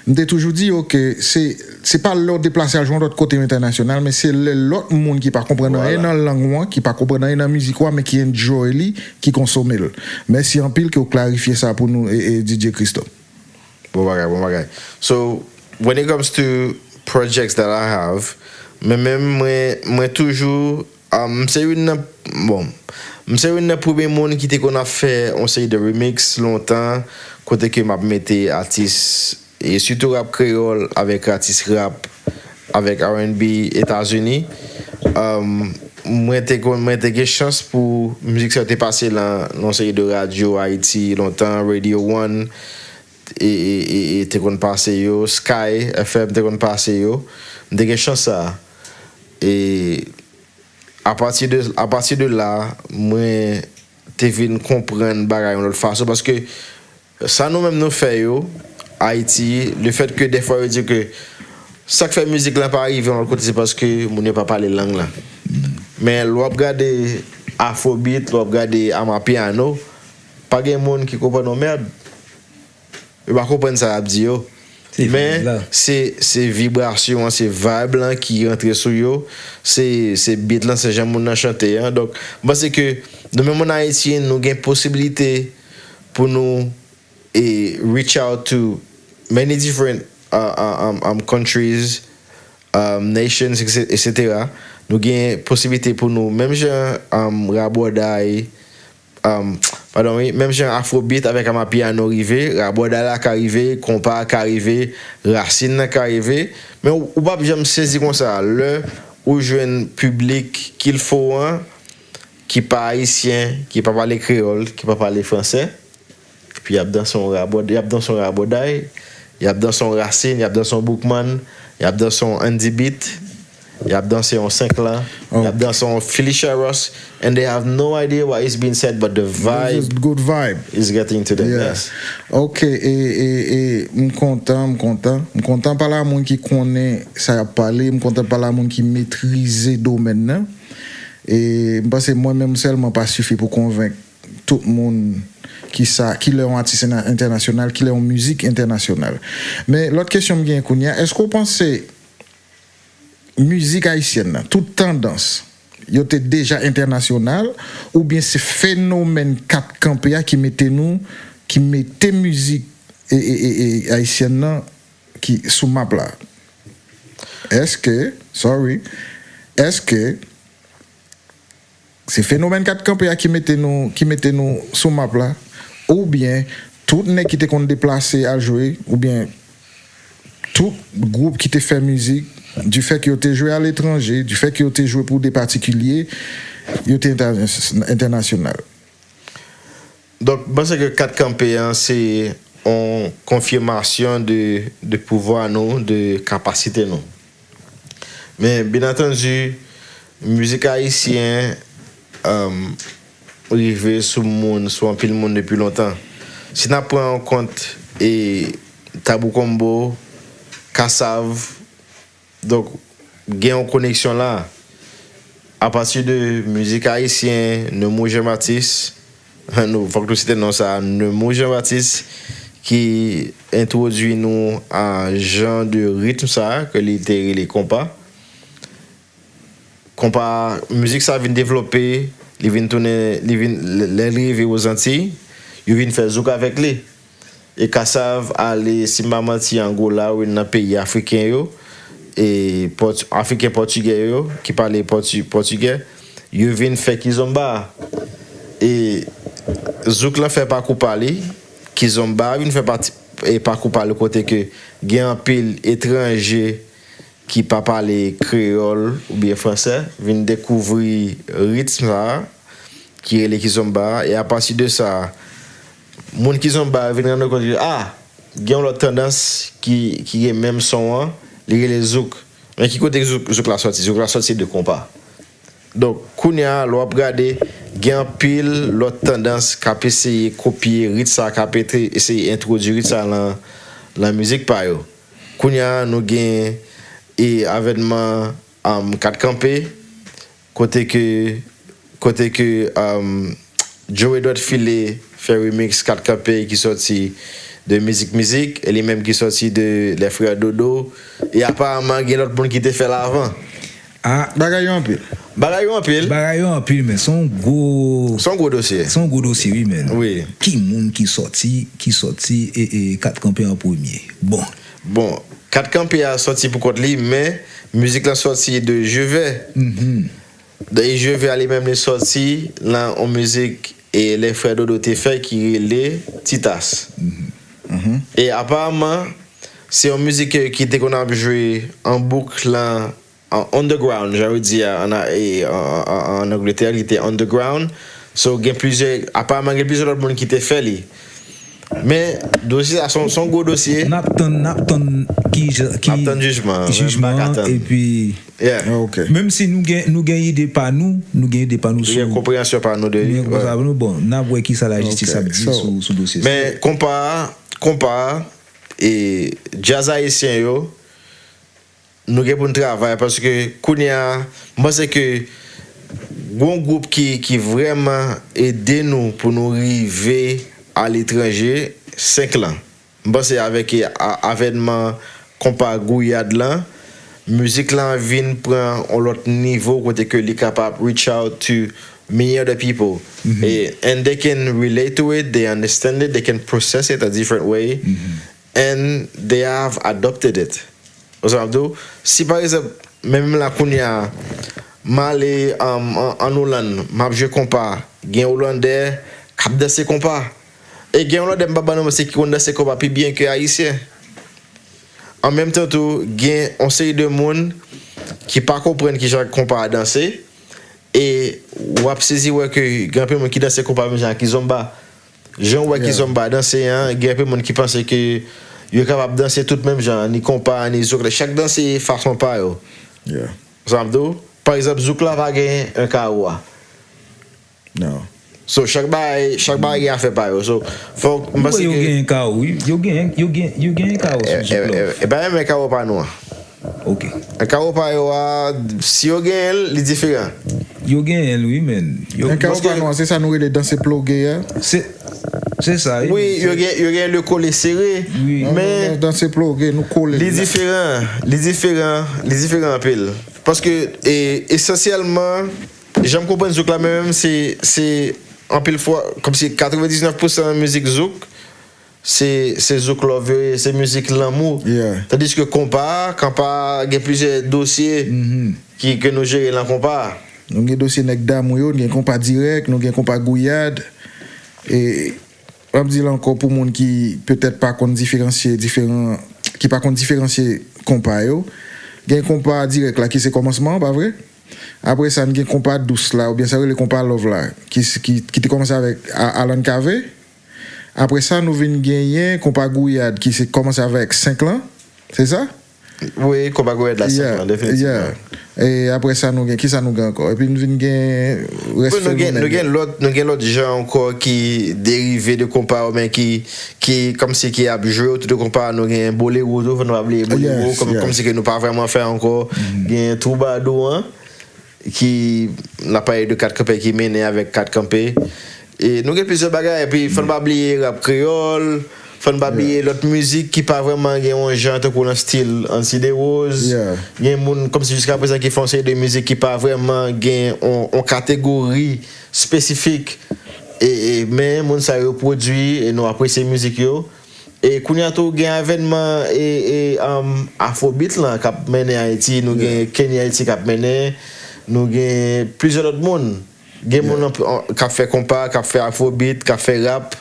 M te toujou di yo ke se, se pa lè w deplase al jwe yon lòt kote yo entènasyonal, men se lè lòt moun ki pa konprann anyen nan lang ou an, ki pa konprann anyen nan mizik ou a, men ki enjoy li, ki konsome l. Mèsi anpil ke w klarifye sa pou nou, e, e, D J Christo. Bon bagay, bon bagay. So, when it comes to projects that I have, men menm mwen, mwen toujou, um, m se youn nan, bon, m se youn nan premye moun ki te konn ap fè yon seri de remix lontan, kote ke m ap mete atis, e sitou rap kreyòl avèk atis rap, avèk R and B Etazini. Um, mwen te konn, mwen te gen chans pou mizik sa yo te pase nan, nan yon seri de radyo Ayiti lontan, Radio One, e, e, e, e te konn pase yo, Sky F M te konn pase yo. M te gen chans sa a. E apati de, apati de la, mwen te vin konprann bagay yon lòt fason, paske sa nou menm nou fè yo, Ayiti, le fait que dèfwa yo di ke sa k fè mizik lan pa rive yon lòt kote, se paske moun yo pa pale lang lan. Men lè w ap gade afrobeat, lè w ap gade amapiano, pa gen moun ki konprann yon mèd. Yo pa konprann sa y ap di yo. Men se, se vibrasyon an, se vibe lan ki rantre sou yo, se, se beat lan, se jan moun nan chante an. Donk, m panse ke nou menm moun Ayiti, nou gen posibilite pou nou e reach out to many different uh, uh, um, um, countries, um, nations, et cetera. Nou gen posiblite pou nou, menm jan um, rabòday, um, padon, wi, menm jan afrobeat avèk amapiano rive, rabòday la ka rive, konpa a ka rive, rasin nan ka rive, men ou, ou p ap janm sezi konsa lè ou jwenn piblik kilfo an, ki pa ayisyen, ki pa pale kreyòl, ki pa pale fransè. Epi y ap danse yon rabòd, y ap danse yon rabòday, y ap danse yon rasin, y ap danse yon boukman, y ap danse yon Andy beat. Y ap danse yon senk lan, y ap danse yon Felicia Ross, and they have no idea what is being said, but the vibe is getting to them. Yes. Ok, e, e, e m kontan, m kontan. M kontan pale a moun ki konnen sa y ap pale, m kontan pale a moun ki metrize domèn nan. E m panse mwen menm sèlman pa sifi pou konvenk tout moun ki sa, ki lè yon atis entènasyonal, ki lè yon mizik entènasyonal. Men lòt kesyon m gen kounye a, èske w panse mizik ayisyèn nan, tout tandans, yo te deja entènasyonal, oubyen se fenomèn kat kanpe a ki mete nou, ki mete mizik e, e, e, e, ayisyèn nan ki sou map la? Èske, sorry, èske se fenomèn kat kanpe a ki mete nou, ki mete nou sou map la, oubyen tout nèg ki te konn deplase al jwe, oubyen tout gwoup ki te fè mizik, difè ke yo te jwe aletranje, difè ke yo te jwe pou de patikilye, yo te entènasyonal? Donk, m panse ke kat kanpe an se yon konfimasyon de, de pouvwa nou, de kapasite nou. Men, byen antandi, mizik ayisyen, um, rive sou moun, sou anpil moun depi lontan. Si n ap pran an kont e Tabou Combo, Kassav, donk, gen yon koneksyon la. Apati de mizik ayisyen, Nemou Jean Baptiste, nou, fòk nou site non sa, Nemou Jean Baptiste, ki entwodui nou a jan de ritm sa ke li te rele konpa. Konpa, mizik sa vin devlope, li vin tounen, li vin, lè, lè li rive Ozantiy, yo vin fè zouk avèk li. E Kassav ale, si m pa manti, Angola, wi, nan peyi afriken yo, e pòt-, afriken pòtigè yo, ki pale pòti-, pòtigè, yo vin fè kizomba. E zouk lan fè pakou pa li, kizomba vin fè pati, e pakou pa li kote ke gen anpil etranje ki pa pale kreyòl oubyen fransè vin dekouvri ritm sa a ki rele kizomba a, e apati de sa, moun kizomba yo vin rann yo kont ke, a, gen yon lòt tandans ki, ki gen menm son an, li rele zouk. Men ki kote zouk, zouk la sòti? Zouk la sòti de konpa. Donk, kounye a, lè w ap gade, gen anpil lòt tandans k ap eseye kopye rit sa, k ap ete-, eseye entwodui rit sa lan, lan mizik pa yo. Kounye a, nou gen e avènman, um, Kat Kanpe, kote ke, kote ke, um, Joe Edward Philé fè remix Kat Kanpe ki sòti de Mizik Mizik, e li menm ki sòti de Les Frères Dodo, e aparaman gen lòt moun ki te fè l avan. Ah, bagay yo anpil. Bagay yo anpil. Bagay yo anpil, men se yon gwo Se yon gwo dosye. Se yon gwo dosye, wi, men. Wi. Ki moun ki sòti, ki sòti e, e Kat Kanpe an premye? Bon. Bon, Kat Kanpe a sòti pou kont li, men mizik lan sòti de Jevè. Mhm. E Jevè a li menm li sòti lan yon mizik e Les Frères Dodo te fè ki rele Titas. Mhm. E aparaman, se yon mizik ki te konn ap jwe an bouk lan an underground, jan yo di a, an, e, an, an, an Angletè, li te underground. So, gen plizyè, aparaman gen plizyè lòt moun ki te fè li. Men, dosye sa se yon, se yon gwo dosye. N ap tann, n ap tann ki, ki, n ap tann jijman, jijman an, epi, yeah. Ok. Menm si nou gen, nou gen ide pa nou, nou gen ide pa nou sou. Nou gen konpreyansyon pa nou de li. Nou gen konsa, nou, bon, n ap wè kisa lajistis ap di sou, sou dosye sa. Men, konpa, konpa, e, djaz ayisyen yo, nou gen pou n travay, paske kounye a, m panse ke gon gwoup ki, ki vrèman ede nou pou nou rive aletranje, senk lan. M panse avèk a, avènman konpa Gouyad lan, mizik lan vin pran yon lòt nivo kote ke li kapab reach out to many other people. Mhm. E, and they can relate to it, they understand it, they can process it a different way. Mhm. And they have adopted it. Ou sa m ap di w? Si pa egzanp, men menm la kounye a, m ale, um, an, an Olann, m ap jwe konpa, gen Olandè k ap danse konpa. E gen Olandè m p ap ba non, men se ki konn danse konpa pi byen ke Ayisyen. An menm tan tou, gen yon seri de moun ki pa konprann kijan konpa a danse, e w ap sezi wè ke gen anpil moun ki danse konpa menm jan ak kizomba. Jan w wè kizomba danse an, gen anpil moun ki panse ke yo kapab danse tout menm jan, ni konpa, ni zouk. Chak danse fason pa yo. Yeah. Sa m di w, pa egzanp, zouk la pa gen yon kawo a. Non. So, chak bagay, chak bagay gen afè pa yo. So, fòk, m panse Yo ke gen kawo, wi. Yo gen, yo gen, yo gen kawo sou zouk la. E pa menm kawo pa nou an. Ok. Kawo pa yo a, si yo genyen l, li diferan. Yo genyen l, wi, men. Yo Nan kawo pa nou an, se sa nou rele danse ploge a. Se, se sa, wi. Wi, yo gen, yo gen le kole sere, Wi. men Danse ploge, nou kole. li diferan, li diferan, li diferan anpil. Paske, e, esansyèlman, jan m konprann zouk la, men menm, se, se anpil fwa, kòmsi katrevendiznèf pousan nan mizik zouk, se, se zouk love yo ye, se mizik lanmou. Yeah. Tandiske konpa, konpa gen plizyè dosye ki, ke nou jere nan konpa. Nou gen dosye nèg damou yo, nou gen konpa dirèk, nou gen konpa gouyad. E, m ap di l ankò pou moun ki petèt pa konn diferansye diferan, ki pa konn diferansye konpa yo. Gen konpa dirèk la ki se kòmansman an, pa vre? Apre sa, n gen konpa dous la, oubyen sa yo rele konpa love la, ki, ki, ki te kòmanse avèk A- Alan Cavé. Apre sa, nou vin genyen konpa gouyad ki se kòmanse avèk senk lan, se sa? Wi, konpa gouyad la, senk lan, definitivman. Yeah. E apre sa, nou gen, kisa nou gen ankò? Epi n vin gen rès Bon, nou gen, nou gen lòt, nou gen lòt jan ankò ki derive de konpa yo, men ki, ki kòmsi ki ap jwe otou de konpa. Nou gen bolero tou, fò nou pa bliye bolero, Yes, kòm, yes. Kòmsi ke nou pa vrèman fè ankò. Gen twoubadou an, ki, n ap pale de kat kanpe ki mennen avèk kat kanpe. E nou gen plizyè bagay, epi fò n pa bliye rap kreyòl, fò n pa bliye lòt mizik ki pa vrèman gen yon jan tankou nan stil Anti Desroses. Yeah. Gen moun kòmsi jiska prezan ki fè yon seri de mizik ki pa vrèman gen yon, yon kategori espesifik. E, e, men moun sa yo pwodui e nou apresye mizik yo. E kounye a tou gen avènman e, e, um, Afrobeat lan k ap mennen Ayiti, nou gen Kenny Haiti k ap mennen, nou gen plizyè lòt moun. Gen moun an- an- k ap fè konpa, k ap fè afrobeat, k ap fè rap,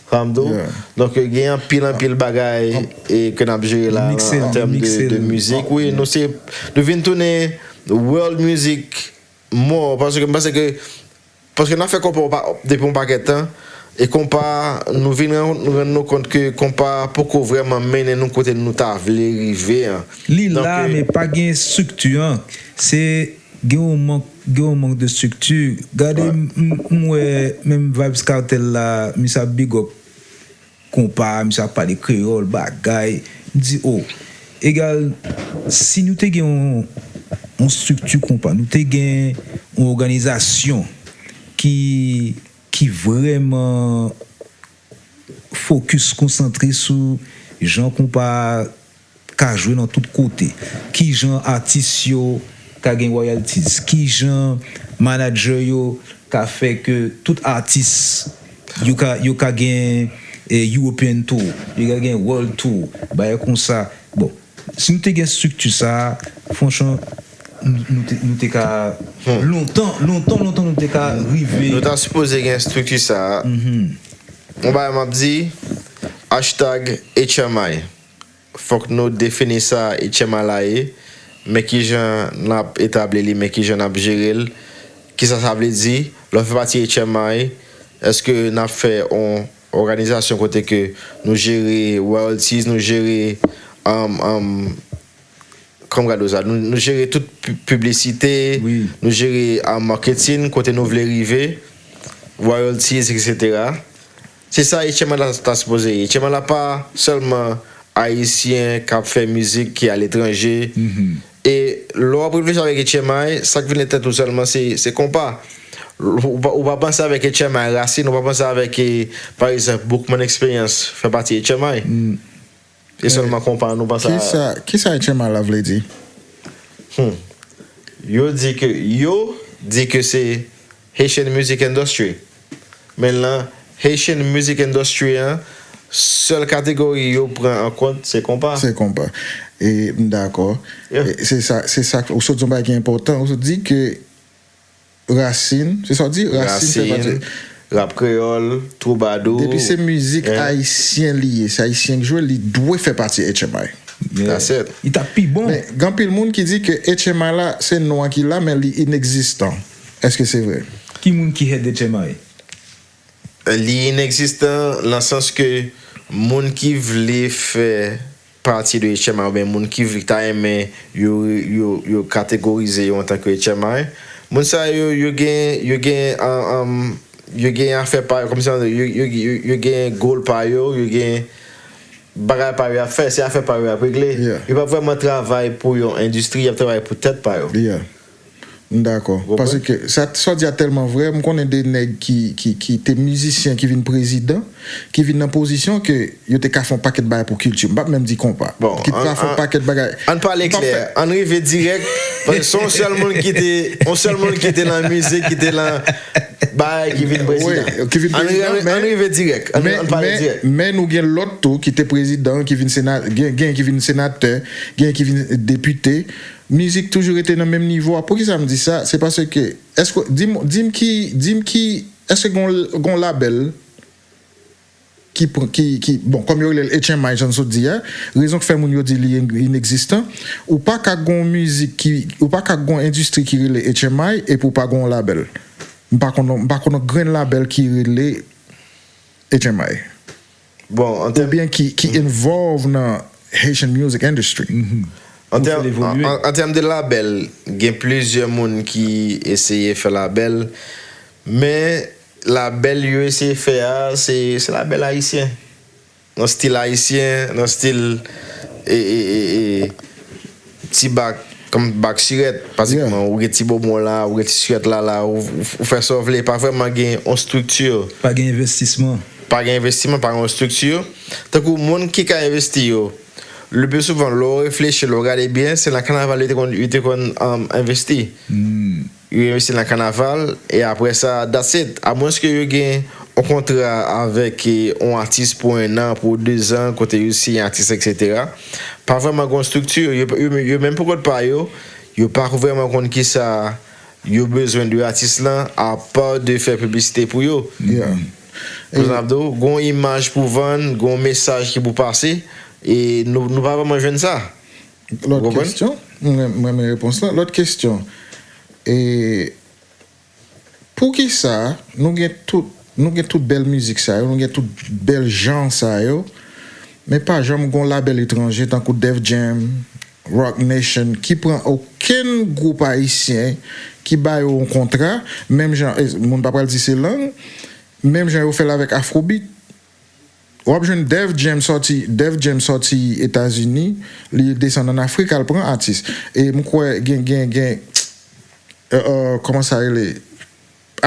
sa m di w. Yeah. Donk, gen anpil, anpil bagay e, ke n ap jere la Mikse l, an tèm de, mikse de l. Mizik. Wi, nou se, nou vin tounen world music more, paske m panse ke, paske n ap fè konpa yon pa- depi yon pakèt tan, e konpa, nou vin rann rann nou kont ke konpa poko vrèman mennen nou kote nou ta vle rive an. Li Donk, la, euh, men pa gen estrikti an. Se gen yon mank, gen yon mank de estrikti. Gade, m- m- m wè menm Vybz Kartel la, misye ap big up konpa, misye ap pale kreyòl, bagay. M di, oh, egal, si nou te gen yon, yon estrikti konpa, nou te gen yon òganizasyon ki, ki vrèman fokis, konsantre sou jan konpa ka jwe nan tout kote. Kijan atis yo ka gen royalties, kijan manager yo ka fè ke tout atis yo ka, yo ka gen eh, European tour, yo ka gen world tour, bagay konsa. Bon, si nou te gen estrikti sa, franchman, nou, nou te, nou te ka, lontan, lontan, lontan nou te ka rive. Nou ta sipoze gen estrikti sa. Yon bagay m ap di, hashtag H M I. Fòk nou defini sa H M I la ye, men kijan n ap etabli li, men kijan n ap jere l, kisa sa vle di, lè w fè pati H M I, èske n ap fè yon òganizasyon kote ke nou jere royalties, nou jere, um, um, kòm gade sa, nou, nou jere tout pi- piblisite, Wi. Nou jere, um, marketing, kote nou vle rive, royalties, et cetera. Se sa H M I la ta sipoze ye. H M I la pa sèlman Ayisyen k ap fè mizik ki aletranje. E lè w ap reflechi avèk H M I, sa k vin nan tèt ou sèlman se, se konpa. Ou pa, ou pa panse avèk H M I rasin, ou pa panse avèk, eh, pa egzanp, Boukman Experience fè pati H M I. E sèlman konpa nou panse a. Kisa, kisa H M I la vle di? Hmm. Yo di ke, yo di ke se Haitian Music Industry. Men lan Haitian Music Industry an, sèl kategori yo pran an kont se konpa. Se konpa. E m dakò. Yeah. E se sa, se sa, ou sot di yon bagay ki enpòtan, ou sot di ke rasin, se sa w di? Rasin fè pati. Rasin, rap kreyòl, twoubadou. Depi se mizik Yeah. ayisyen li ye, se ayisyen k jwe, li dwe fè pati H M I. That's it. Li t ap pi bon. Men gen anpil moun ki di ke H M I la, se non an ki la, men li inegzistan. Èske se vre? Ki moun ki head H M I? Li inegzistan nan sans ke moun ki vle fè pati de H M I oubyen moun ki vle ta renmen yo, yo, yo kategorize yo antanke H M I, moun sa yo, yo gen, yo gen, an, an, yo gen afè pa yo, kòmsi yo, yo, yo, yo, yo gen goal pa yo, yo gen bagay pa yo y ap fè, se afè pa yo y ap regle. Yeah. Yo p ap vrèman travay pou yon endistri, y ap travay pou tèt pa yo. Yeah. M dakò. Ou konprann? Paske sa, sa w di a tèlman vrè. M konnen de nèg ki, ki, ki te mizisyen, ki vin prezidan, ki vin nan pozisyon ke yo te ka fè yon pakèt bagay pou kilti. M p ap menm di konpa. Bon, Ki te ka an- fè yon an- pakèt bagay. Ann pale M p ap klè, fè- ann rive dirèk. Paske se yon sèl moun ki te, yon sèl moun ki te nan mizik, ki te nan bagay, ki vin prezidan. Wi, ki vin Ann ri- prezidan, ann- men- ann rive dirèk. Ann Men, ann pale men, dirèk. Men nou gen lòt tou ki te prezidan, ki vin sena, gen, gen ki vin senatè, gen ki vin depite. Mizik toujou rete nan menm nivo a. Poukisa m di sa? Se paske, èske, di m, di m ki, di m ki, èske gon, gon labèl ki, pran- ki, ki, bon, kòm yo rele l H M I, jan n sot di a, rezon k fè moun yo di li in- inegzistan, ou pa ka gon mizik ki, ou pa ka gon endistri ki rele H M I epi ou pa gon labèl. M pa konn, m pa konn grenn labèl ki rele H M I. Bon, an tèm Oubyen ki, ki involve nan Haitian music industry. An Pou tèm, fè l evolye. an, an tèm de labèl, gen plizyè moun ki eseye fè labèl, men labèl yo eseye fè a, se, se labèl ayisyen. Nan stil ayisyen, nan stil e, e, e, e, ti bak, kòm bak sirèt, pratikman, ou gen ti bonbon la, ou gen ti sirèt la, la, ou, ou, ou fè sa w vle, pa vrèman gen yon estrikti. Pa gen envestisman. Pa gen envestiman, pa gen yon estrikti. Tankou moun ki ka envesti yo, le pi souvan, lè w reflechi, lè w gade byen, se nan kanaval yo te konn, yo te konn um, envesti. Yo envesti nan kanaval, e apre sa, that's it. Amwenske yo gen yon kontra avèk e, yon atis pou en an, pou de zan, kote yo siyen atis, etsetera. Pa vrèman gen yon estrikti. Yo, yo, yo menm pou kont pa yo, yo pa vrèman konn kisa yo bezwen de atis lan, apa de fè piblisite pou yo. Yeah. Pou sa m ap di w, gen yon imaj pou vann, gen yon mesaj ki pou pase, e nou, nou pa vrèman jwenn sa. Lòt Ou konprann? Kesyon, mwen mwen renmen repons lan. Lòt kesyon, e poukisa nou gen tout, nou gen tout bèl mizik sa yo, nou gen tout bèl jan sa yo, men pa janm gon labèl etranje tankou Def Jam, Roc Nation, ki pran okenn gwoup ayisyen ki ba yo yon kontra, menm jan, e, moun pa pral di se lang, menm jan yo fè l avèk Afrobeat. W ap jwenn Def Jam sòti, Def Jam sòti Etazini, li desann ann Afrik al pran atis. E m kwè gen, gen, gen, euh, euh, kòman sa rele?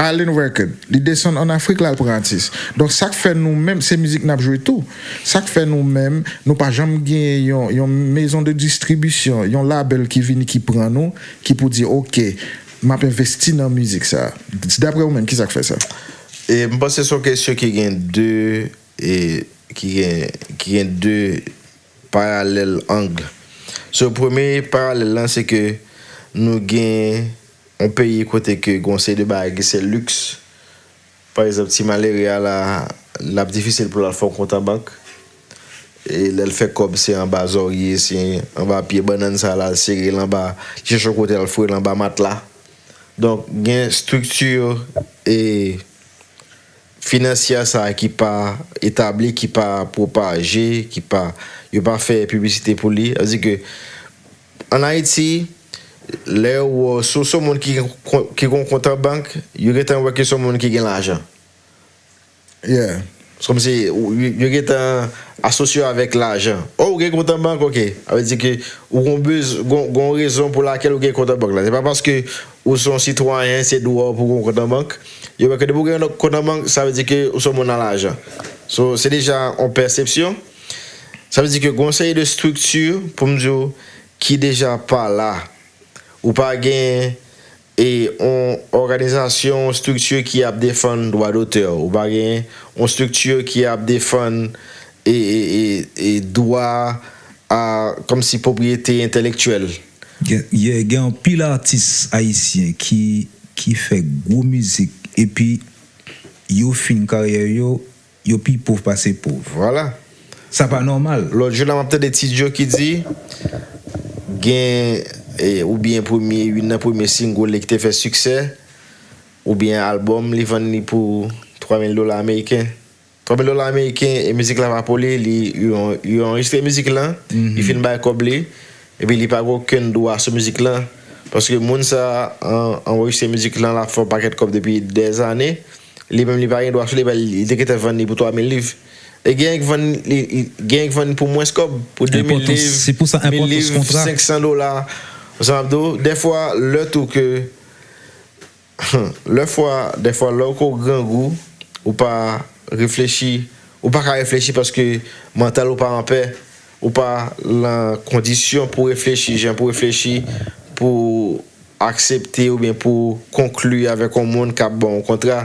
Island Record. Li desann ann Afrik la al pran atis. Donk sa k fè nou menm, se mizik n ap jwe tou. Sa k fè nou menm, nou pa janm gen yon, yon maison de distribution, yon labèl ki vini ki pran nou, ki pou di, "Oke, m ap envesti nan mizik sa." Daprè ou menm, kisa k fè sa? E m panse se yon kesyon ki gen de, e, ki gen, ki gen de paralèl ang. So, premye paralèl lan, se ke nou gen yon peyi kote ke gen yon seri de bagay ki se liks. Pa egzanp, ti malere a la, l ap difisil pou l al fè yon kont an bank. E lè l fè kòb, se anba zòrye, se anba pye bannann sa la, l sere l anba, li chèche yon kote l al foure l anba matla. Donk, gen estrikti e finansyè sa ki pa etabli, ki pa pwopaje, ki pa, yo pa fè piblisite pou li. Sa vle di ke ann Ayiti, lè yo wè w, si w se yon moun ki, ki gen yon kont an bank, yo gentan wè ke se yon moun ki gen lajan. Yeah. Se kòmsi ou- yo, yo gentan asosye w avèk lajan. O, ou gen kont an bank, oke. Sa vle di ke ou gen bez, gen, gen rezon pou lakèl ou gen kont an bank la. Se pa paske ou se yon sitwayen, se dwa w pou gen kont an bank. Yo wè ke depi ou gen kont an bank, sa vle di ke ou se yon moun a lajan. So, se deja yon pèsepsyon. Sa vle di ke gen yon seri de estrikti, pou m di w, ki deja pa la. Ou pa gen e yon òganizasyon, yon estrikti ki ap defann dwa dotè. Ou pa gen yon estrikti ki ap defann e, e, e, e dwa a, kòmsi pwopriyete entèlektyèl. Gen, gen, gen anpil atis ayisyen ki, ki fè gwo mizik epi yo fin karyè yo, yo pi pov pase pov. Vwala. Sa pa nòmal. Lòt jou la, m ap tande Ti Djo ki di gen e, oubyen premye, youn nan premye single li ki te fè siksè, oubyen albòm, li vann li pou twa mil dola ameriken. Konbyen dola ameriken e mizik la pa pou li, li, yo, yo anrejistre mizik lan, li fin bay kòb li, epi li pa gen okenn dwa sou mizik lan. Paske moun sa an, anrejistre mizik lan, l ap fè yon pakèt kòb depi dèzane. Li menm, li pa gen dwa sou li, li te gentan vann li pou twa mil liv. E gen ki vann li, li- gen ki vann li pou mwens kòb, pou de mil liv, se pou sa, mil liv, kontra. Senk san dola. Sa m ap di w, dèfwa, lè tou ke Lè fwa, dèfwa, lè w ko grangou, ou pa reflechi, ou pa ka reflechi paske mantal ou pa anpè, ou pa lan kondisyon pou reflechi, jan pou reflechi, pou aksepte oubyen pou konkli avèk yon moun k ap ba w yon kontra.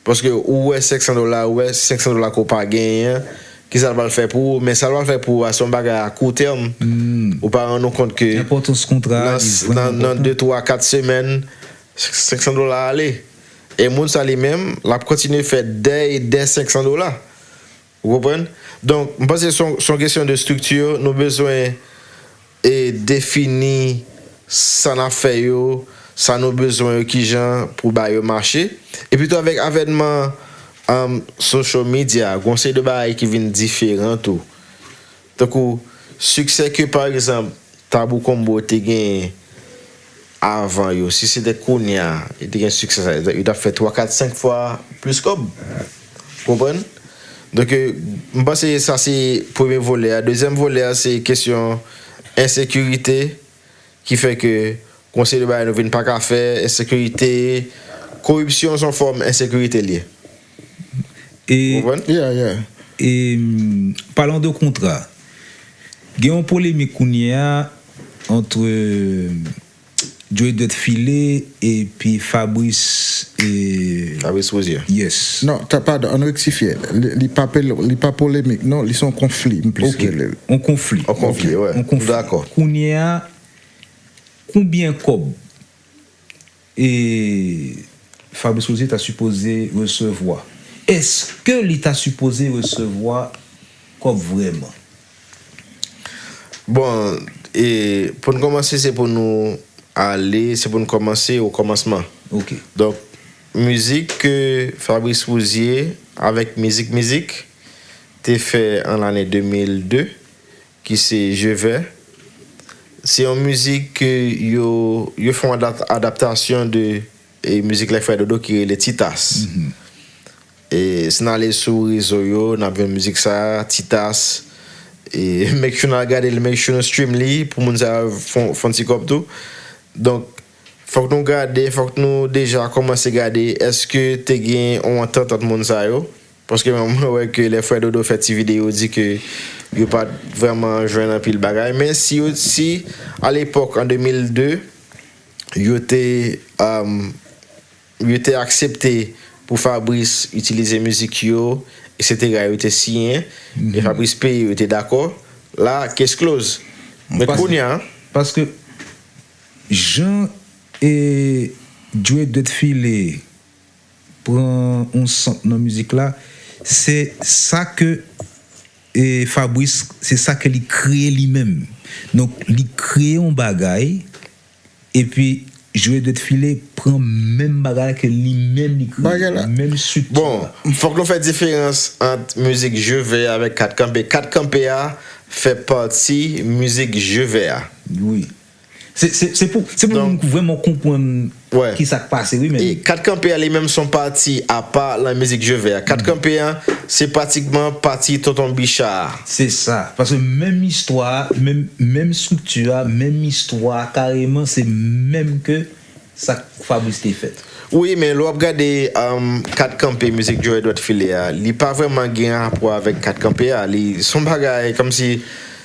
Paske ou wè senk san dola, ou wè senk san dola ke w pa genyen an, kisa l pral fè pou ou? Men sa l pral fè pou ou a, se yon bagay a kou tèm. Ou pa rann ou kont ke nan, nan, nan de, twa, kat semèn, senk san dola ale. E moun sa li menm, l ap kontinye fè dèy dè senk san dola. Ou konprann? Donk, m panse se yon, se yon kesyon de estrikti. Nou bezwen e defini sa n ap fè yo, sa nou bezwen yo, kijan pou ba yo mache. Epi tou avèk avènman um, social media, gen yon seri de bagay ki vin diferan tou. Tankou, siksè ke, pa egzanp, Tabou Combo te genyen avan yo, si se te kounye a, yo te gen siksè sa, yo t ap fè twa, kat, senk fwa plis kòb. Konprann? Donk, euh, m panse sa se premye volè a. Dezyèm volè a, se kesyon ensekirite ki fè ke yon seri de bagay nou vin pa ka fè, ensekirite, koripsyon se yon fòm ensekirite l ye. Ou konprann? Yeah, yeah. E, mm, palan de kontra, gen yon polemik kounye a ant Joe Dwèt File epi Fabrice, e, Fabrice Rosier. Yes. Non, ta, padon, ann rektifye. Li, li pa pele, li pa polemik, non, li se yon konfli, m plis rele l. Ok. Yon konfli. Yon konfli, ok, wè. Yon konfli. Dakò. Kounye a, konbyen kòb e Fabrice Rosier ta sipoze resevwa? Èske li ta sipoze resevwa kòb vrèman? Bon, e pou n kòmanse, se pou nou ale, se pou n kòmanse o kòmansman. Ok. Donk, mizik ke Fabrice Rosier avèk Mizik Mizik te fè an lane de mil de, ki se Je vais. Se yon mizik ke yo, yo fè yon adap-, adaptasyon de, e, mizik Les Frères Dodo ki rele Titas. E si n ale sou rezo yo, n ap jwenn mizik sa, Titas. E make sure n al gade l, make sure nou stream li pou moun sa yo fè, fè yon ti kòb tou. Donk, fòk nou gade, fòk nou deja kòmanse gade èske te gen yon antant ant moun sa yo. Paske mwen, mwen wè ke Les Frères Dodo fè ti videyo di ke yo pa t vrèman jwenn anpil bagay. Men si yo, si alepòk, an de mil de, yo te, um, yo te aksepte pou Fabrice itilize mizik yo, etsetera, yo te siyen, e Fabrice peye, yo te dakò, la, case close. Men kounye a, paske jan e Joe Dwèt File pran yon sant nan mizik la, se sa ke, e, Fabrice, se sa ke li kreye li menm. Donk, li kreye yon bagay, epi Joe Dwèt File pran menm bagay la ke li menm li kreye, menm estrikti la. Bon, fòk nou fè diferans ant mizik Je vais avèk Kat Kanpe. Kat Kanpe a fè pati mizik Je vais a. Wi. Se, se, se pou, se pou moun vrèman konprann kisa k pase, wi, men. E Kat Kanpe a li menm se yon pati apa nan mizik Je vais a. Kat Kanpe a, se pratikman pati Tonton Bicha a. Se sa. Paske menm istwa a, menm, menm estrikti a, menm istwa a, kareman, se menm ke sa k Fabrice te fè. Wi, men lè w ap gade, um, Kat Kanpe, mizik Joe Dwèt File a, li pa vrèman gen rapò avèk Kat Kanpe a. Li, se yon bagay kòmsi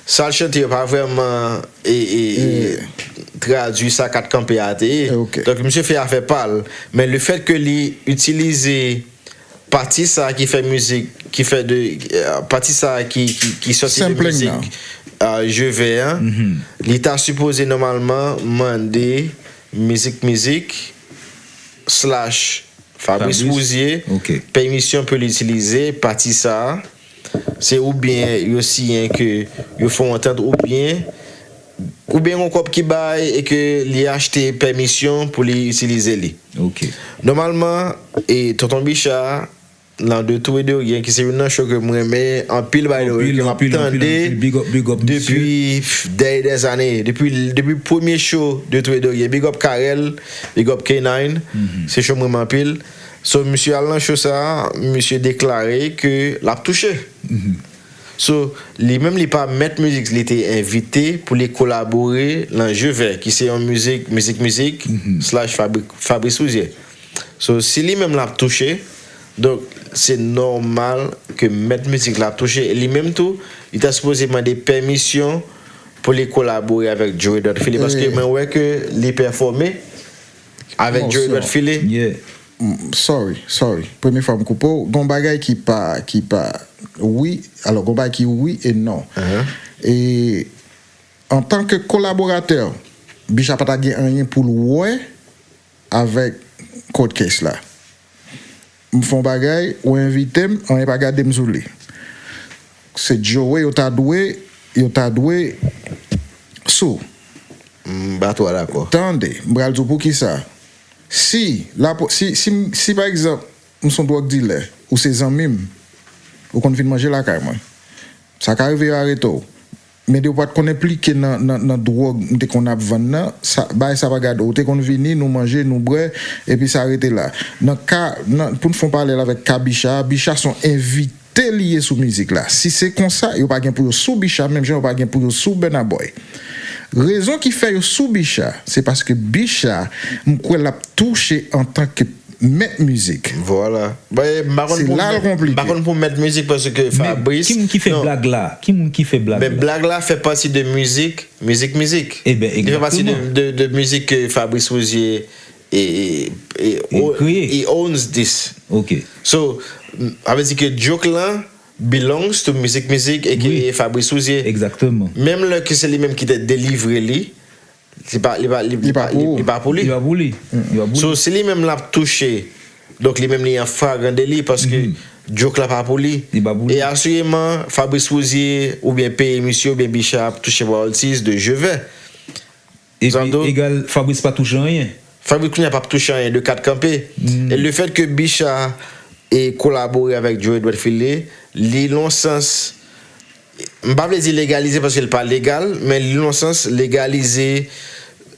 sa l chante yo pa vrèman e, e, e tradui sa Kat Kanpe a te ye. Donk, misye fè afè pa l. Men lefètke li itilize pati sa ki fè mizik, ki fè de, eh, pati sa ki, ki, ki sòti de mizik, eh, Je vais an, li ta sipoze nòmalman mande Mizik Mizik slash Fabrice Rosier pèmisyon pou l itilize pati sa a. Se oubyen yo siyen ke yo fè yon antant, oubyen, oubyen yon kòb ki bay e ke li achte pèmisyon pou li itilize li. Nòmalman, e Tonton Bicha, Nan De Tout et de Rien, ki se youn nan show ke m renmen anpil, by the way, ke m ap tande depi pff, dè dèzane, depi, depi premye show De Tout et de Rien. Big up Karel, big up K nine, se show m renmen anpil. So, misye al nan show sa, misye deklare ke l ap touche. So, li menm li pa mèt mizik, li te envite pou li kolabore nan Je vais, ki se yon mizik, mizik, mizik, slash Fabri-, Fabrice Rouzier. So, si li menm l ap touche, donk, se nòmal ke mèt mizik la ap touche. E li menm tou, li ta sipoze mande pèmisyon pou li kolabore avèk Joe Edouard Philippe, paske mwen wè ke li pèfòme avèk Joe Edouard Philippe. Sorry, sorry. Premye fwa m koupe w. Gon bagay ki pa, ki pa, wi, alò, gon bagay ki wi e non. E antanke kolaboratè, Bicha pa ta gen anyen pou l wè avèk court case la. M fè yon bagay, ou envite m, anyen pa gade m sou li. Se Joe yo ta dwe, yo ta dwe sou. M pa twò dakò. Tande, m pral di w poukisa. Si, la, si, si, si pa egzanp, m se yon drug dealer, ou se zanmi m, ou konn vin manje lakay mwen. Sa ka rive yo arete w. Men depi w pa t konn enplike nan, nan, nan dwòg m te konn ap vann nan, sa, bagay sa pa gade w. Ou te konn vini, nou manje, nou bwè, epi sa rete la. Nan ka, nan, pou n fè yon paralèl avèk ka Bicha a, Bicha se yon envite li ye sou mizik la. Si se konsa, yo pa gen pou yo sou Bicha, menm jan yo pa gen pou yo sou Burna Boy. Rezon ki fè yo sou Bicha, se paske Bicha, m kwè l ap touche antanke mèt mizik. Vwala. Se la l konplike. M pa konn pou mèt mizik paske Fabrice. Ki moun ki fè blag la? Ki moun ki fè blag la? Men blag la fè pati de mizik, mizik, mizik. Ebyen, egzakteman. Li fè pati de, de, de mizik ke Fabrice Rouzier e, e, e, he owns this. Ok. So, sa vle di ke joke lan belongs to mizik, mizik e ke Fabrice Rouzier. Egzakteman. Menm lè ke se li menm ki te delivre li, Li pa, li pa, li, li pa, li, li pa pou li. Li pa pou li. Li pa pou li. So, si li menm l ap touche, donk li menm li an fragran deli paske joke la pa pou li. Li pa pou li. E asireman, Fabrice Rouzier oubyen peye misye oubyen Bicha ap touche royalties de Je vais. Epi, egal, Fabrice pa touche anyen. Fabrice kounye a p ap touche anyen de kat kanpe. E lefèt ke Bicha e kolabore avèk Joe Edouard Philly, li nan sans, m pa vle di legalize paske l pa legal, men li nan sans legalize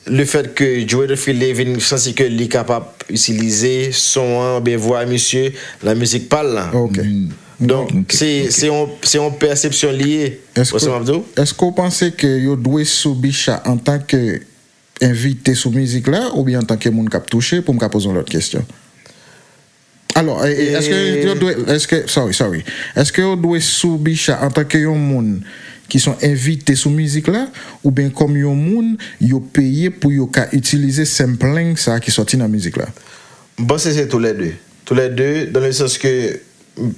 lefèt ke Joe Edouard Philly vin santi ke li kapab itilize son an oubyen vwa misye nan mizik pa l lan. Ok. Donk, se, se yon, se yon pèsepsyon li ye. Ou wè sa m ap di w? Èske w panse ke yo dwe sou Bicha antanke envite sou mizik la oubyen antanke moun k ap touche, pou m ka poze yon lòt kesyon? Alò, e, e, èske yo dwe, èske, sorry, sorry. Èske yo dwe sou Bicha antanke yon moun ki se yon envite sou mizik la, oubyen kòm yon moun yo peye pou yo ka itilize sampling sa ki sòti nan mizik la? M panse se toulède. Toulède, dans le sens que,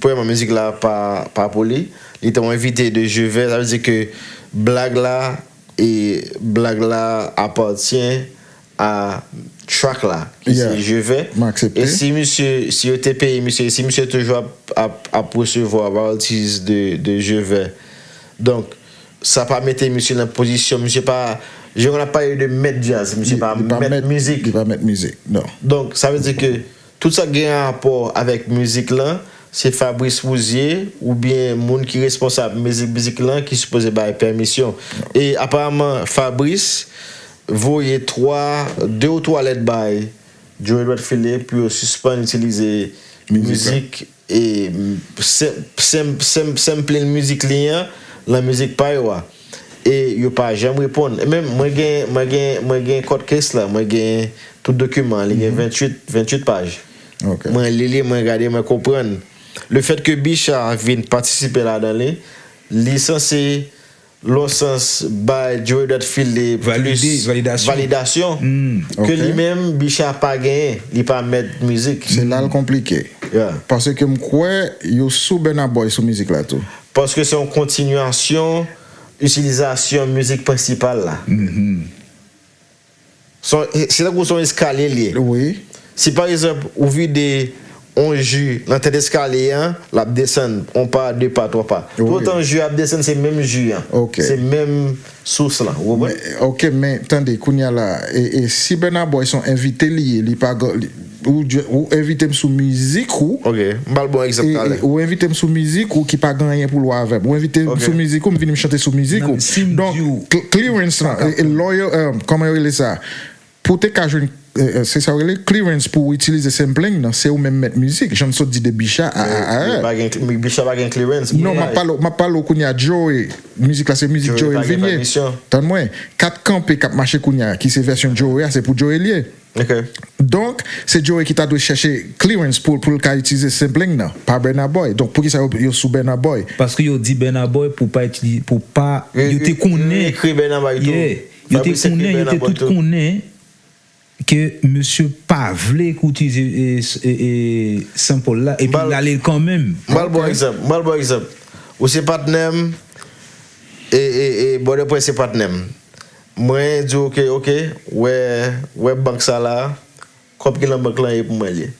premyèman, mizik la pa, pa pou li. Li te yon envite de Je vais, sa vle di ke blag la, e blag la apatyen a track la, ki se Je vais. M aksepte. E si misye, si yo te peye misye, si misye toujou ap, ap, ap resevwa royalties de, de Je vais. Donk, sa pa mete misye nan pozisyon, misye pa, jan n ap pale de mèt djaz, misye pa mèt mizik. Li pa mèt mizik, non. Donk, sa vle di ke tout sa k gen rapò avèk mizik lan, se Fabrice Rouzier oubyen moun ki responsab mizik, mizik lan ki sipoze bay pèmisyon. E aparaman, Fabrice voye twa, de ou twa lèt bay Joe Edouard Philly pou yo sispann itilize mizik e sem-, sem-, sem-, sampling mizik li an lan mizik pa yo a. E yo pa janm reponn. E menm mwen gen, mwen gen, mwen gen court case la, mwen gen tout dokiman, li gen venntuit, venntuit paj. Mwen li li, mwen gade, mwen konprann. Lefèt ke Bicha vin patisipe ladan li, li sanse nan sans bay Joe Edouard Philly plis validasyon ke li menm Bicha pa genyen, li pa mèt mizik. Se la l konplike. Paske m kwè yo sou Burna Boy sou mizik la tou. Paske se yon kontinyasyon itilizasyon mizik prensipal la. Se tankou se yon eskalye li ye. Si pa egzanp ou vide yon ji nan tèt eskalye an, l ap desann yon pa, de pa, twa pa. Toutan ji a ap desann, se menm ji an. Se menm sous lan. Ou konprann? Ok, men tande, kounye a la, e, e si Burna Boy se yon envite li ye, li pa, li, ou, ou envite m sou mizik ou. Ok, m pral ba w egzanp E- talè. e- Ou envite m sou mizik ou ki pa gen anyen pou l wè avè m. Ou envite m Ok. sou mizik ou, m vini m chante sou mizik Non, ou. men si m Donk, di w- cl- clearance lan, Sa ka e- e lawyer, eh, kòman yo rele sa? Pou te ka jwenn, eh, eh, se sa yo rele clearance pou w itilize sampling nan, se ou menm mèt mizik. Jan m sot di de Bicha a, a, a, Li pa gen, Bicha pa gen clearance. Non, m ap pale, m ap pale w kounye a Joey. Mizik la se mizik Joey Joey pa gen vin ye. pèmisyon. Tann mwen, kat kanpe k ap mache kounye a, ki se vèsyon Joey a, se pou Joey l ye. Ok. Donk, se Joey ki ta dwe chèche clearance pou, pou l ka itilize sampling nan, pa Burna Boy. Donk, poukisa yo, yo sou Burna Boy? Paske yo di Burna Boy pou pa itilize, pou pa. Yo te konnen. Ekri Burna Boy tou. Yeah. Yo te konnen, yo te tout konnen ke mesye pa vle ke w itilize e, e, e, sample la, epi l ale l kanmenm. M pral ba w egzanp, m pral ba w egzanp. Ou se patnè m, e, e, e, Bòdè Près se patnè m. Mwen di w ke, ok, wè, wè bank sa la, kòb ki nan bank lan e pou mwen l ye.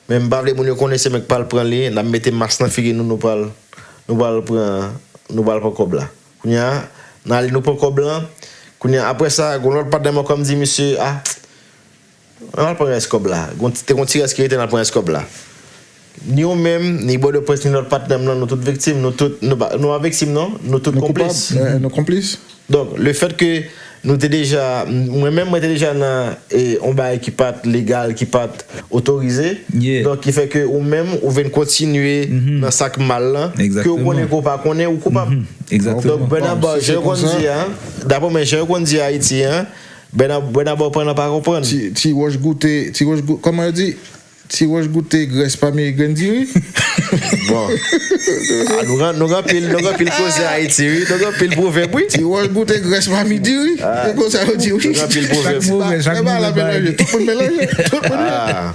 Men m pa vle moun yo konnen se mwen k pral pran li, n ap mete mas nan figi nou, nou pral, nou pral pran, nou pral pran kòb la. Kounye a, n ale nou pran kòb lan, kounye a, apre sa, gon lòt patnè m ankò m di misye, a, Ann al pran rès kòb la. Gon ti, te gon ti rès ki rete, n al pran rès kòb la. Ni ou menm, ni Bòdè Près, ni lòt patnè m nan, nou tout viktim, nou tout, nou pa, nou pa viktim non, nou tout Nou koupab, konplis. eh, nou konplis. Donk, le fèt ke nou te deja, mwen menm, mwen te deja nan eh, on bagay ki pa t legal, ki pa t otorize. Yeah. Donk, ki fè ke ou menm, ou vin kontinye nan sa k mal lan, ke ou Exactement. Konnen, ke ou pa konnen, ou koupab. Exactement. Donk, Burna Bon, Boy, si se jan yo konn konsa. di a, daprè mwen, jan yo konn di Ayiti a, Burna, Burna Boy pran nan pa konprann. Ti, ti wòch goute, ti wòch goute, kòman yo di? Ti wòch goute grès pami grenn diri. Bon. Ah, nou gen, nou gen pil, nou gen pil koze Ayiti, wi. Nou gen pil pwovèb, wi. Ti wòch goute grès pami diri. Se konsa yo di, wi. Nou gen pil pwovèb. Chak move, chak E ba move la bay. Melanje. Tout moun melanje. Tout moun Ah,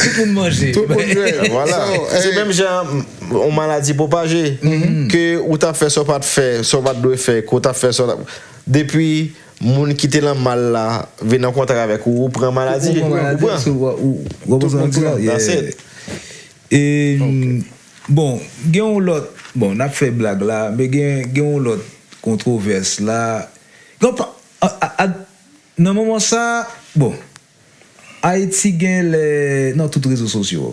Tout moun manje. Tout moun jwe. Voilà. So, Se eh, menm jan yon maladi pwopaje. Ke ou t ap fè sa w pa t fè, sa w pa t dwe fè, ke ou t ap fè sa w t ap. Depi moun ki te nan mal la vin an kontak avèk ou, ou pran maladi. Ou pran maladi, Ou pran. se ou, ou, ou, ou Tout moun pran pran. That's yeah. It. E, bon, gen yon lòt, bon, n ap fè blag la, men gen, gen yon lòt kontwovès la. Gen pa, a, a, a, nan moman sa, bon, Ayiti gen lè nan tout rezo sosyo.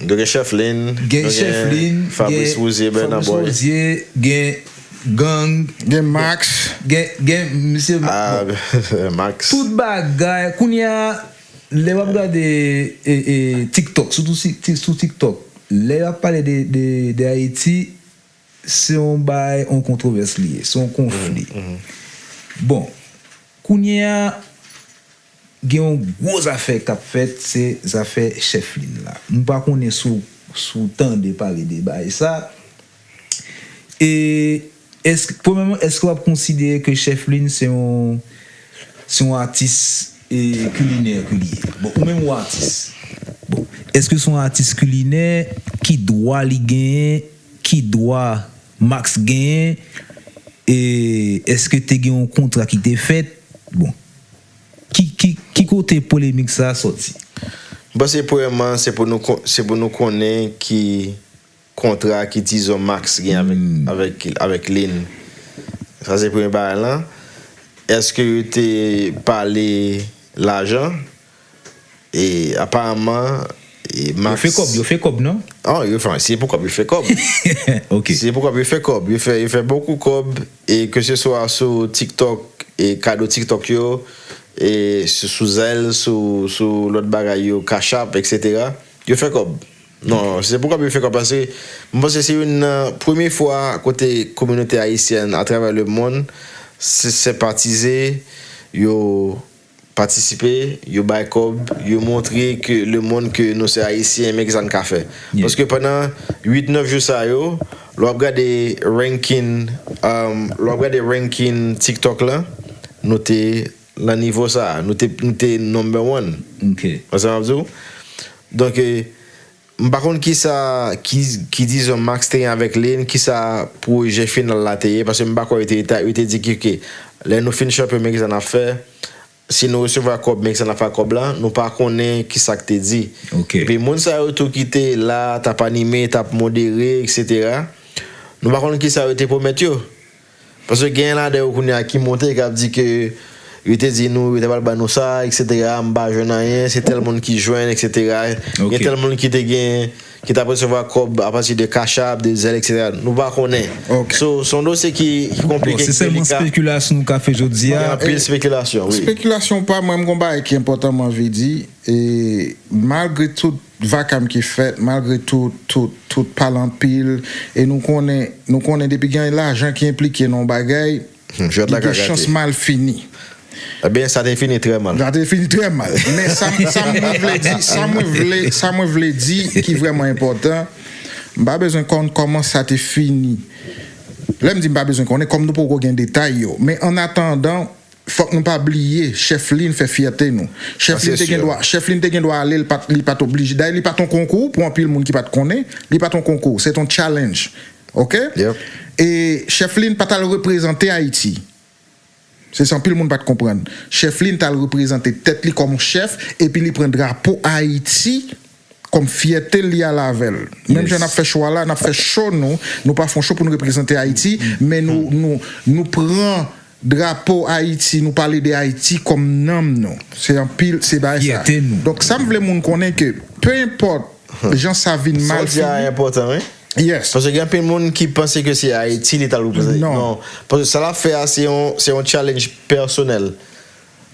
Nou gen Chèf Lin, Gen nou Chèf Lin, Fabrice gen Rouzier, Burna Fabrice Boy. Rouzier, gen gang, Gen Max. gen, gen misye Ah, bon, Max. Tout bagay, kounye a, lè w ap gade e, e, TikTok, sitou si- ti- sou TikTok, lè y ap pale de, de, de Ayiti, se yon bagay, yon kontwovès li ye, se yon konfli. Bon, kounye a, gen yon gwo zafè k ap fèt, se zafè Chèf Lin la. M pa konnen si w, si w tande pale de bagay sa. E èske, premyèman, èske w ap konsidere ke Chèf Lin se yon, se yon atis e, kilinè ke li ye? Bon, ou menm ou atis. Bon, èske se yon atis kilinè? Ki dwa li genyen? Ki dwa Max genyen? E èske te gen yon kontra ki te fèt? Bon, ki, ki, ki kote polemik sa a sòti? M panse premyèman, se pou nou kon- se pou nou konnen ki kontra ki dizon Max gen avèk avèk avèk Lin. Sa se premye bagay lan. Èske yo te pale lajan? E aparamman e Yo Max fè kòb, yo fè kòb, non? Oh, yo fè, se pou kòb, yo fè kòb. Ok. Se pou kòb, yo fè kòb. Yo fè, yo fè bokou kòb. E ke se swa sou TikTok, e kado TikTok yo, e sou, sou Zelle, sou, sou lòt bagay yo, Cash App, etsetera. Yo fè kòb. Non, se pou kòb yo fè kòb. Paske m panse se youn nan premye fwa kote kominote ayisyèn atravè lemonn se senpatize, yo patisipe, yo bay kòb, yo montre ke lemonn ke nou se ayisyen, men ki sa n ka fè. Yeah. Paske pandan uit nèf jou sa yo, lè w ap gade ranking, um, lè w ap gade ranking TikTok la, nou te nan nivo sa, nou te, nou te number one. Ok. Wè sa m ap di w? Donk, eh, m pa konn kisa, ki, ki dizon Max te gen avèk Lin, kisa pwojè final la te ye, paske m pa kwè yo te, yo te di ki, ke lè nou fin chanpyon, men kisa n ap fè, si nou resevwa kòb, men kisa n ap fè ak kòb la, nou pa konnen kisa k te di. Ok. Epi moun sa yo tou ki te la, t ap anime, t ap modere, etsetera, nou pa konn kisa yo te pwomèt yo. Paske gen ladan yo kounye a ki monte, k ap di ke Yo te di nou, yo te pral ban nou sa, et cetera. M pa jwenn anyen, se tèl moun ki jwenn, et cetera. Gen tèl moun ki te gen, ki t ap resevwa kòb apati de Cash App, de Zelle, et cetera. Nou pa konnen. So, se yon dosye ki, ki konplike, ki delika. Bon, se sèlman spekilasyon nou ka fè jodi a. Gen anpil spekilasyon, wi. Spekilasyon pa mwen, m gon bagay ki enpòtan m anvi di. E malgre tout vakam ki fèt, malgre tout, tout, tout pale anpil, e nou konnen, nou konnen depi gen lajan ki enplike nan yon bagay, li gen chans mal fini. Ebyen, sa te fini trè mal. Sa te fini trè mal. Men sa, sa mwen vle di, sa mwen vle, sa mwen vle di ki vrèman enpòtan, m pa bezwen konn kòman sa te fini. Lè m di m pa bezwen konnen, kòm nou poko gen detay yo. Men an atandan, fòk nou pa bliye, Chèf Lin fè fyète nou. Chèf Lin te gen dwa, Chèf Lin te gen dwa ale, li pa t, li pa t oblije. Dayè, li pa t yon konkou, pou anpil moun ki pa t konnen, li pa t yon konkou, se t yon challenge. Oke? E Chèf Lin pa t al reprezante Ayiti. Se sa anpil moun pa t konprann. Chèf Lin t al reprezante tèt li kòm yon chèf, epi li pran drapo Ayiti kòm fyète li al avè l. Menm jan n ap fè cho a la, n ap fè cho nou, nou pa fè yon cho pou n reprezante Ayiti, men nou, nou, nou pran drapo Ayiti, nou pale de Ayiti kòm nanm nou. Se anpil, se bagay sa. Donk, sa m vle moun konnen ke, pe enpòt jan sa vin mal fini. Sa w di a enpòtan, wi. Yes. Paske gen anpil moun ki panse ke se Ayiti li t al reprezante. Non. Paske sa l ap fè a, se yon, se yon challenge pèsonèl.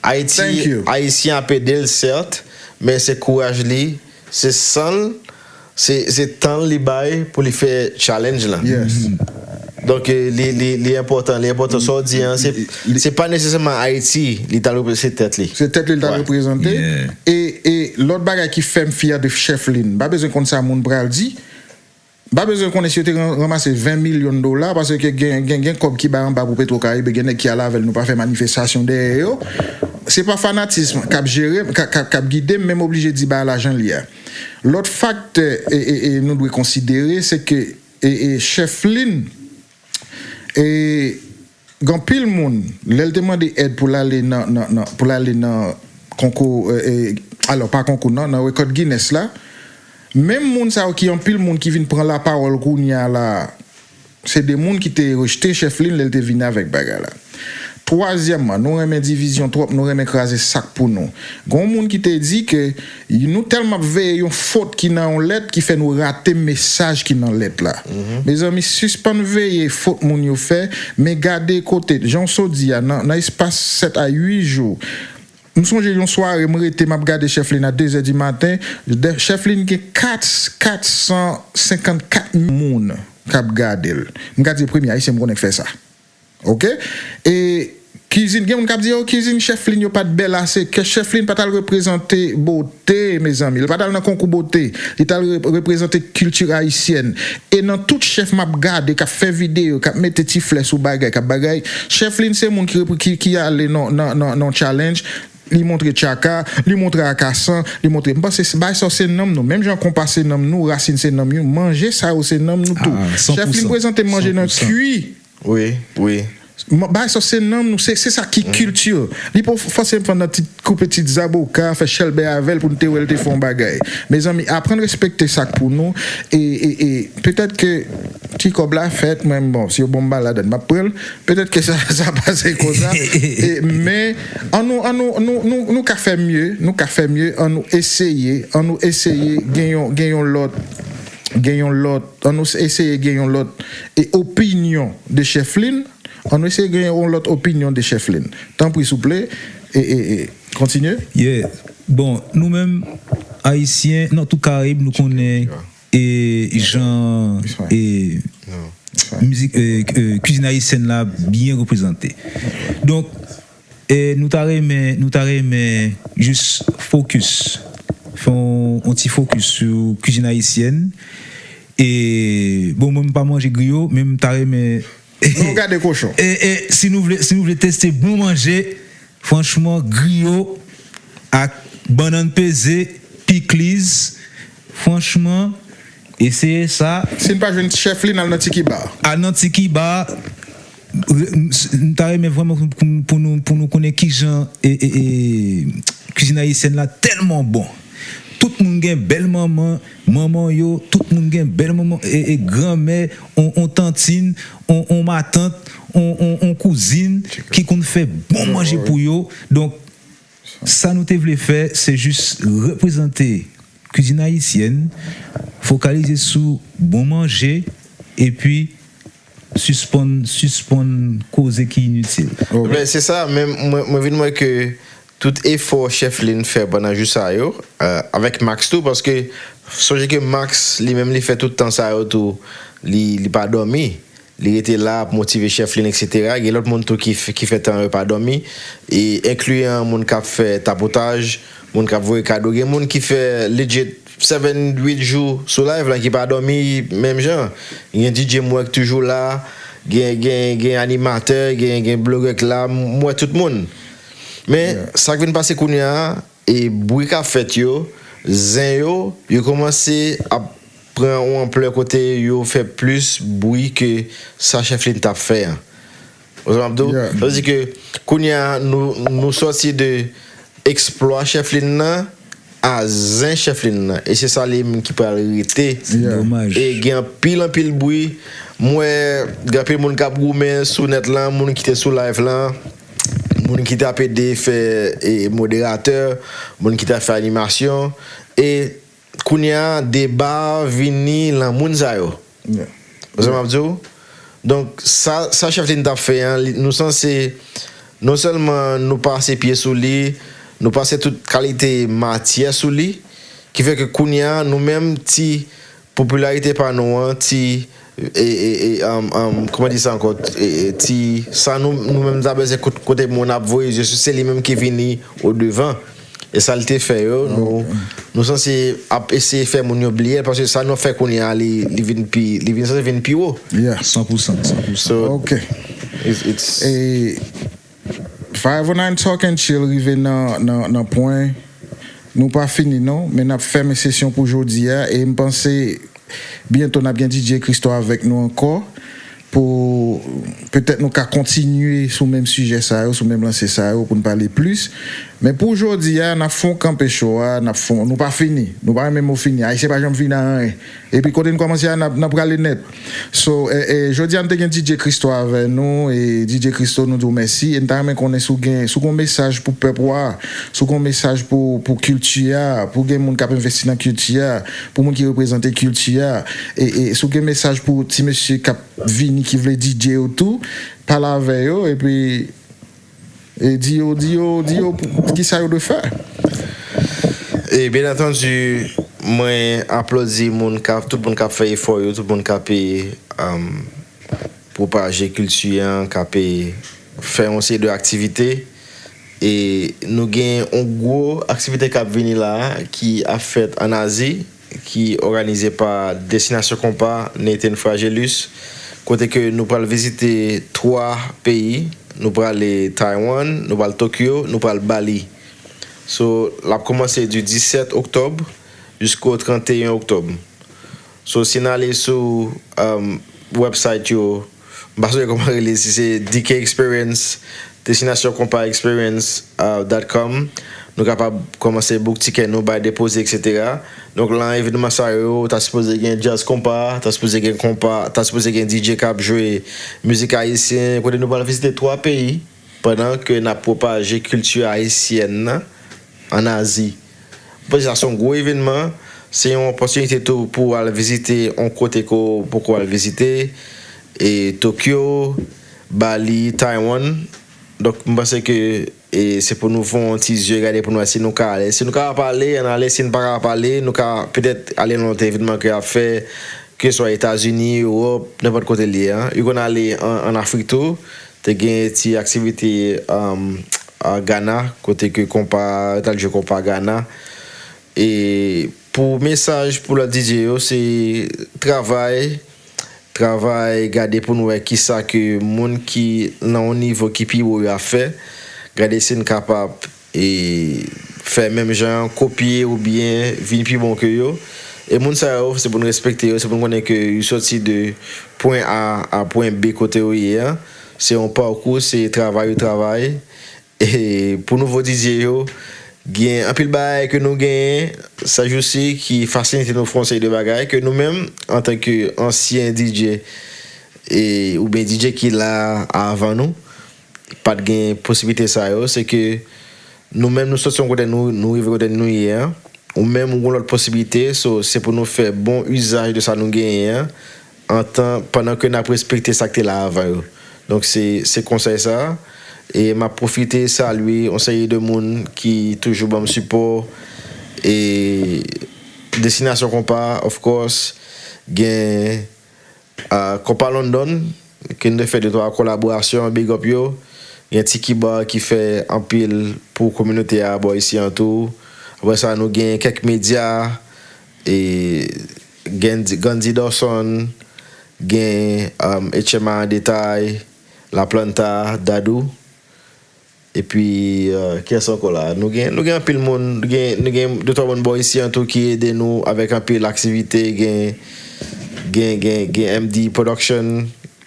Ayiti, Ayisyen ap ede l, sèt, men se kouraj li, se san l, se, se tan l li bay pou li fè challenge lan. Donk, eh, li, li, li enpòtan, li enpòtan. Sa w di an, se, se pa nesesèman Ayiti li t al reprezante, se tèt li. Se tèt li l t al reprezante. E, e lòt bagay ki fè m fyè de Chèf Lin, m pa bezwen konn sa moun pral di. M pa bezwen konnen si yo te ran-, ranmase ven milyon dola, paske gen, gen, gen kòb ki bay anba pou Petro Caribe, gen nèg ki al avè l, nou pa fè manifestasyon dèyè yo. Se pa fanatism k ap jere m, k ap, k ap, k ap gide m, men m oblije di bagay la jan l ye a. Lòt faktè, e, e, e, nou dwe konsidere, se ke, e, e, Chèf Lin, e, gen anpil moun, lè l te mande èd pou l ale nan, nan, nan, pou l ale nan konkou, e, e, alò, pa konkou, non, nan rekòd Guinness la, menm moun sa yo ki anpil moun ki vin pran lapawòl kounye a la, se de moun ki te rejte Chèf Lin lè l te vini avèk bagay la. Twazyèmman, nou renmen divizyon twòp, nou renmen kraze sak pou nou. Gen yon moun ki te di ke nou tèlman ap veye yon fot ki nan yon lèt ki fè nou rate mesaj ki nan lèt la. Mezanmi, sispann veye fot moun yo fè, men gade kote, jan w so di a, nan, nan espas sèt a uit jou, m sonje yon sware m rete, m ap gade Chèf Lin a de zè di maten, de, Chèf Lin gen kat, kat san senkannkat moun k ap gade l. M ka di premye Ayisyen m konnen k fè sa. Oke? E kizin, gen moun k ap di, "O, kizin Chèf Lin yo pa t bèl ase." Ke Chèf Lin pa t al reprezante bote, mezanmi. Li pa t al nan konkou bote. Li t al re-, reprezante kilti ayisyèn. E nan tout chèf m ap gade, k ap fè videyo, k ap mete ti flè sou bagay, k ap bagay, Chèf Lin se moun ki repre-, ki, ki ale nan, nan, nan, nan challenge. Li montre tchaka, li montre akasan, li montre. M panse se, bagay sa yo se nanm nou. Menm jan konpa se nanm nou, rasin se nanm nou, manje sa yo se nanm nou tou. Chèf Lin prezante manje nan kwi. Wi, wi. Bagay sa se nanm nou, se, se sa ki kilti. Li pa fòseman nan ti koupe ti zaboka, fè chèlbè avè l pou n te wè l te fè yon bagay. Mezanmi, aprann respekte sa k pou nou. E, e, e petèt ke ti kòb la fèt, mwen, bon, si yo ban m ba ladann, m ap pran l. Petèt ke sa, sa pase konsa. E, men, an nou, an nou, nou, nou, nou ka fè mye, nou ka fè mye, an nou eseye, an nou eseye gen yon, gen yon lòt, gen yon lòt, an nou eseye gen yon lòt, e, opinyon de Chèf Lin, an nou eseye gen yon lòt opinyon de Chèf Lin. Tanpri, souple, e, e, e, kontinye. Yeah. Bon, nou menm, Ayisyen, nan tout Karayib, nou konnen e jan e mizik, e, e, kizin ayisyèn la byen reprezante. Donk, e nou ta renmen, nou ta renmen jis fokis, fè yon, yon ti fokis sou kizin ayisyèn. E, bon, mwen, m pa manje griyo, men m ta renmen. Non, gade kochon. E, e si nou vle, si nou vle teste bon manje, franchman, griyo ak bannann peze, pikliz, franchman, eseye sa. Si n pa jwenn Chèf Lin, al nan Tiki Bar. Al nan Tiki Bar. Re-, m, s-, m ta renmen vrèman pou, pou, pou nou, pou nou konnen kijan, e, e, e, kizin ayisyèn la tèlman bon. Tout moun gen bèl manman, manman yo, tout moun gen bèl manman, e, e, granmè, on, on tantin, on, on matant, on, on, on kouzin ki konn fè bon manje pou yo. Donk, sa nou te vle fè, se jis reprezante kwizin ayisyèn, fokalize sou bon manje, epi sispann, sispann koze ki initil. Men se sa, men mwen, mwen vin wè ke tout efò Chèf Lin fè pandan jou sa yo, euh, avèk Max tou, paske sonje ke Max, li menm, li fè tout tan sa yo tou, li, li pa dòmi. Li rete la ap motive Chèf Lin, et cetera. Gen lòt moun tou ki, f- ki fè tan yo pa dòmi, e enkliyan moun k ap fè tapotaj, moun k ap voye kado. Gen moun ki fè legit seven, uit jou sou live lan ki pa dòmi menm jan. Gen D J m wè k toujou la, gen, gen, gen animatè, gen, gen blogè k la, m wè tout moun. Men, sa k vin pase kounye a, e bri k ap fèt yo, zen yo, yo kòmanse ap pran yon anplè kote yo fè plis bri ke sa Chèf Lin t ap fè an. Ou sa m ap di w? Sa vle di ke kounye a, nou, nou sòti de eksplwa Chèf Lin nan a zen Chèf Lin nan. E se sa li menm ki pral rete. Domaj. E gen anpil, anpil bri. M wè gen anpil moun k ap goumen sou nèt lan, moun ki te sou live lan, moun ki t ap ede fè e, moderatè, moun ki t ap fè animasyon. E kounye a, deba a vini lan moun sa yo. Ou sa m ap di w? Donk, sa, sa Chèf Lin t ap fè an, li- nou sanse, non sèlman nou pase pye sou li, nou pase tout kalite matyè sou li, ki fè ke kounye a, nou menm, ti popilarite pa nou an, ti, e, e, e, um, um, kòman di sa ankò, e, e, ti, sa nou, nou menm ta bezwen kout- kote moun ap voye zye sou, se li menm ki vini o devan. E sa l te fè yo, nou, nou sanse ap eseye fè moun yo bliye l, paske sa nou ap fè kounye a, li, li vin pi, li vin sanse vin pi wo. San pou san, san pou san. So, Ok. it's, it's, E five oh nine Talk and Chill rive nan, nan, nan pwen. Nou pa fini non, men n ap fèmen sesyon pou jodi a. E m panse byento n ap gen D J Christo avèk nou ankò. Pou petèt nou ka kontinye sou menm sijè sa yo, sou menm lanse sa yo, pou n pale plis. Men pou jodi a, n ap fè yon kanpe cho a, n ap fè yon- nou pa fini. Nou pa renmen mo fini. Ayisyen pa janm fini a anyen. Epi kote n kòmanse a, n ap, n ap prale nèt. So, e, e, jodi a, n te gen D J Christo avè nou. E D J Christo, nou di w mèsi. E n ta renmen konnen si w gen, si w gen yon mesaj pou pèp ou a, si w gen yon mesaj pou, pou kilti a, pou gen moun k ap envesti nan kilti a, pou moun ki reprezante kilti a. E, e si w gen mesaj pou ti mesye k ap vini ki vle D J yo tou, pale avè yo, epi e di yo, di yo, di yo pou- ki sa yo dwe fè. E byen antandi, mwen aplodi moun k ap, tout moun k ap fè efò yo, tout moun k ap e, um, pwopaje kilti an, k ap e, fè yon seri de aktivite. E nou gen yon gwo aktivite k ap vini la a, ki ap fèt ann Azi, ki òganize pa Destinasyon Konpa, Nathan Fragelus, kote ke nou pral vizite twa peyi. Nou prale Taiwan, nou pral Tokyo, nou pral Bali. So, l ap kòmanse di disèt oktòb jisko tranteyen oktòb. So, si n ale sou, um, website yo, m pa sonje kòman rele, si se D K Experience, Destinasyon Konpa Experience, uh, dot com, nou kapab kòmanse book tikè nou, bay depoze, et cetera. Donk, lan evenman sa yo, ta sipoze gen djaz konpa, ta sipoze gen konpa, ta sipoze gen D J k ap jwe mizik ayisyen, kote nou pral vizite twa peyi, pandan ke n ap pwopaje kilti ayisyèn nan ann Azi. Mwen panse sa se yon gwo evenman, se yon opòtinite tou pou w al vizite yon kote ke w poko al vizite, e Tokyo, Bali, Taiwan. Donk, mwen panse ke e se pou nou fè yon ti zye gade pou nou wè si nou ka ale. Si nou ka ap ale, ann ale. Si n pa ka ap ale, nou ka petèt ale nan lòt evenman ke y ap fè, keswa Etazini, Ewòp, nenpòt kote l ye a. Yo konn ale an, ann Afrik tou. Te gen ti aktivite, um, a Ghana, kote ke konpa, yo t al jwe konpa Ghana. E pou mesaj pou lòt D J yo, se travay, travay, gade pou nou wè kisa ke moun ki nan yon nivo ki pi wo yo ap fè. Gade si n kapab e fè menm jan, kopye oubyen vin pi bon ke yo. E moun sa yo, se pou n respekte yo, se pou n konnen ke yo soti de pwen A a pwen B kote yo ye a. Se yon pakou, se travay yo travay. E pou nouvo D J yo, gen anpil bagay ke nou genyen sa jousi ki fasilite nou fè yon seri de bagay ke nou menm, antanke ansyen D J, e, oubyen D J ki la avan nou, pa t gen posiblite sa yo, se ke nou menm nou soti yon kote nou, nou rive kote nou ye an, ou menm ou gon lòt posiblite, so se pou nou fè bon izaj de sa nou genyen an, antan, pandan ke n ap respekte sa k te la avan yo. Donk se, se konsèy sa, e m ap pwofite salye yon seri de moun ki toujou ban m sipò, e Destinasyon Konpa, of course, gen, ah, Konpa London, ke n te fè de twa kolaborasyon, big up yo. Gen Tiki Bar ki fè anpil pou kominote a bò isi an tou. Apre sa, nou gen kèk medya, e Gandhi, Gandhi Dawson, gen, um, H M A an detay, La Planta, Dadou. Epi, euh, kiyès ankò la? Nou gen, nou gen anpil moun, nou gen, nou gen de twa moun bò isi an tou ki ede nou avèk anpil aktivite. Gen, gen, gen, gen M D Production,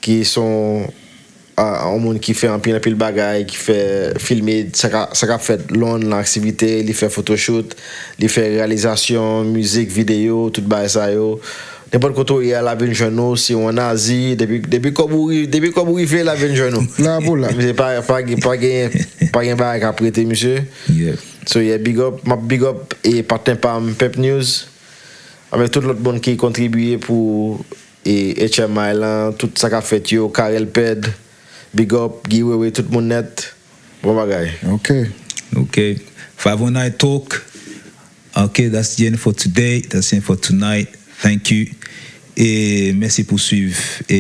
ki se yon, a, yon moun ki fè anpil, anpil bagay, ki fè filme sa k ap, sa k ap fèt Lond lan aktivite, li fè photoshoot, li fè reyalizasyon, mizik, videyo, tout bagay sa yo. Nenpòt kote w ye a, l ap vin jwenn ou, si w ann Azi, depi, depi kòb ou ri-, depi kòb ou rive, l ap vin jwenn ou. La pou la. Misye pa, pa, gen- pa gen, pa gen bagay k ap rete, misye. Yeah. So, yeah, big up, m ap big up, e patnè pa m, Pep News, avèk tout lòt moun ki kontribye pou, e H M I lan, tout sa k ap fèt yo, Karel Pèd, big up, Guy Wewe, tout moun nèt. Bon bagay. Ok. Ok. Five oh nine Talk. Ok, that's the end for today. That's the end for tonight. Thank you. E mèsi pou swiv, e,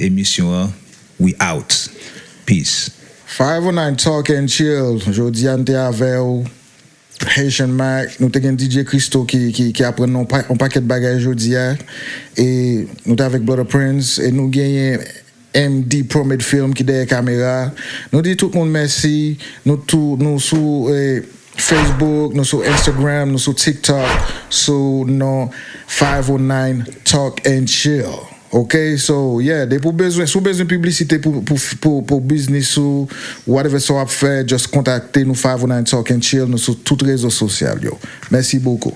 emisyon an. We out. Peace. Five oh nine Talk and Chill. Jodi a, n te avè w. Haitian Mac. Nou te gen D J Christo ki, ki, ki aprann nou pa, yon pakèt bagay jodi a. E nou te avèk Brother Prince. E nou genyen M D Promed Film ki dèyè kamera. Nou di tout moun mèsi. Nou tou, nou sou, eh, Facebook, nou sou Instagram, nou sou TikTok, sou non Five oh nine Talk and Chill. Ok, so, yeah, depi w bezwen, si w bezwen piblisite pou, pou, pou, pou biznis ou, whatever sa w ap fè, just kontakte nou Five oh nine Talk and Chill, nou sou tout rezo sosyal yo. Mèsi bokou.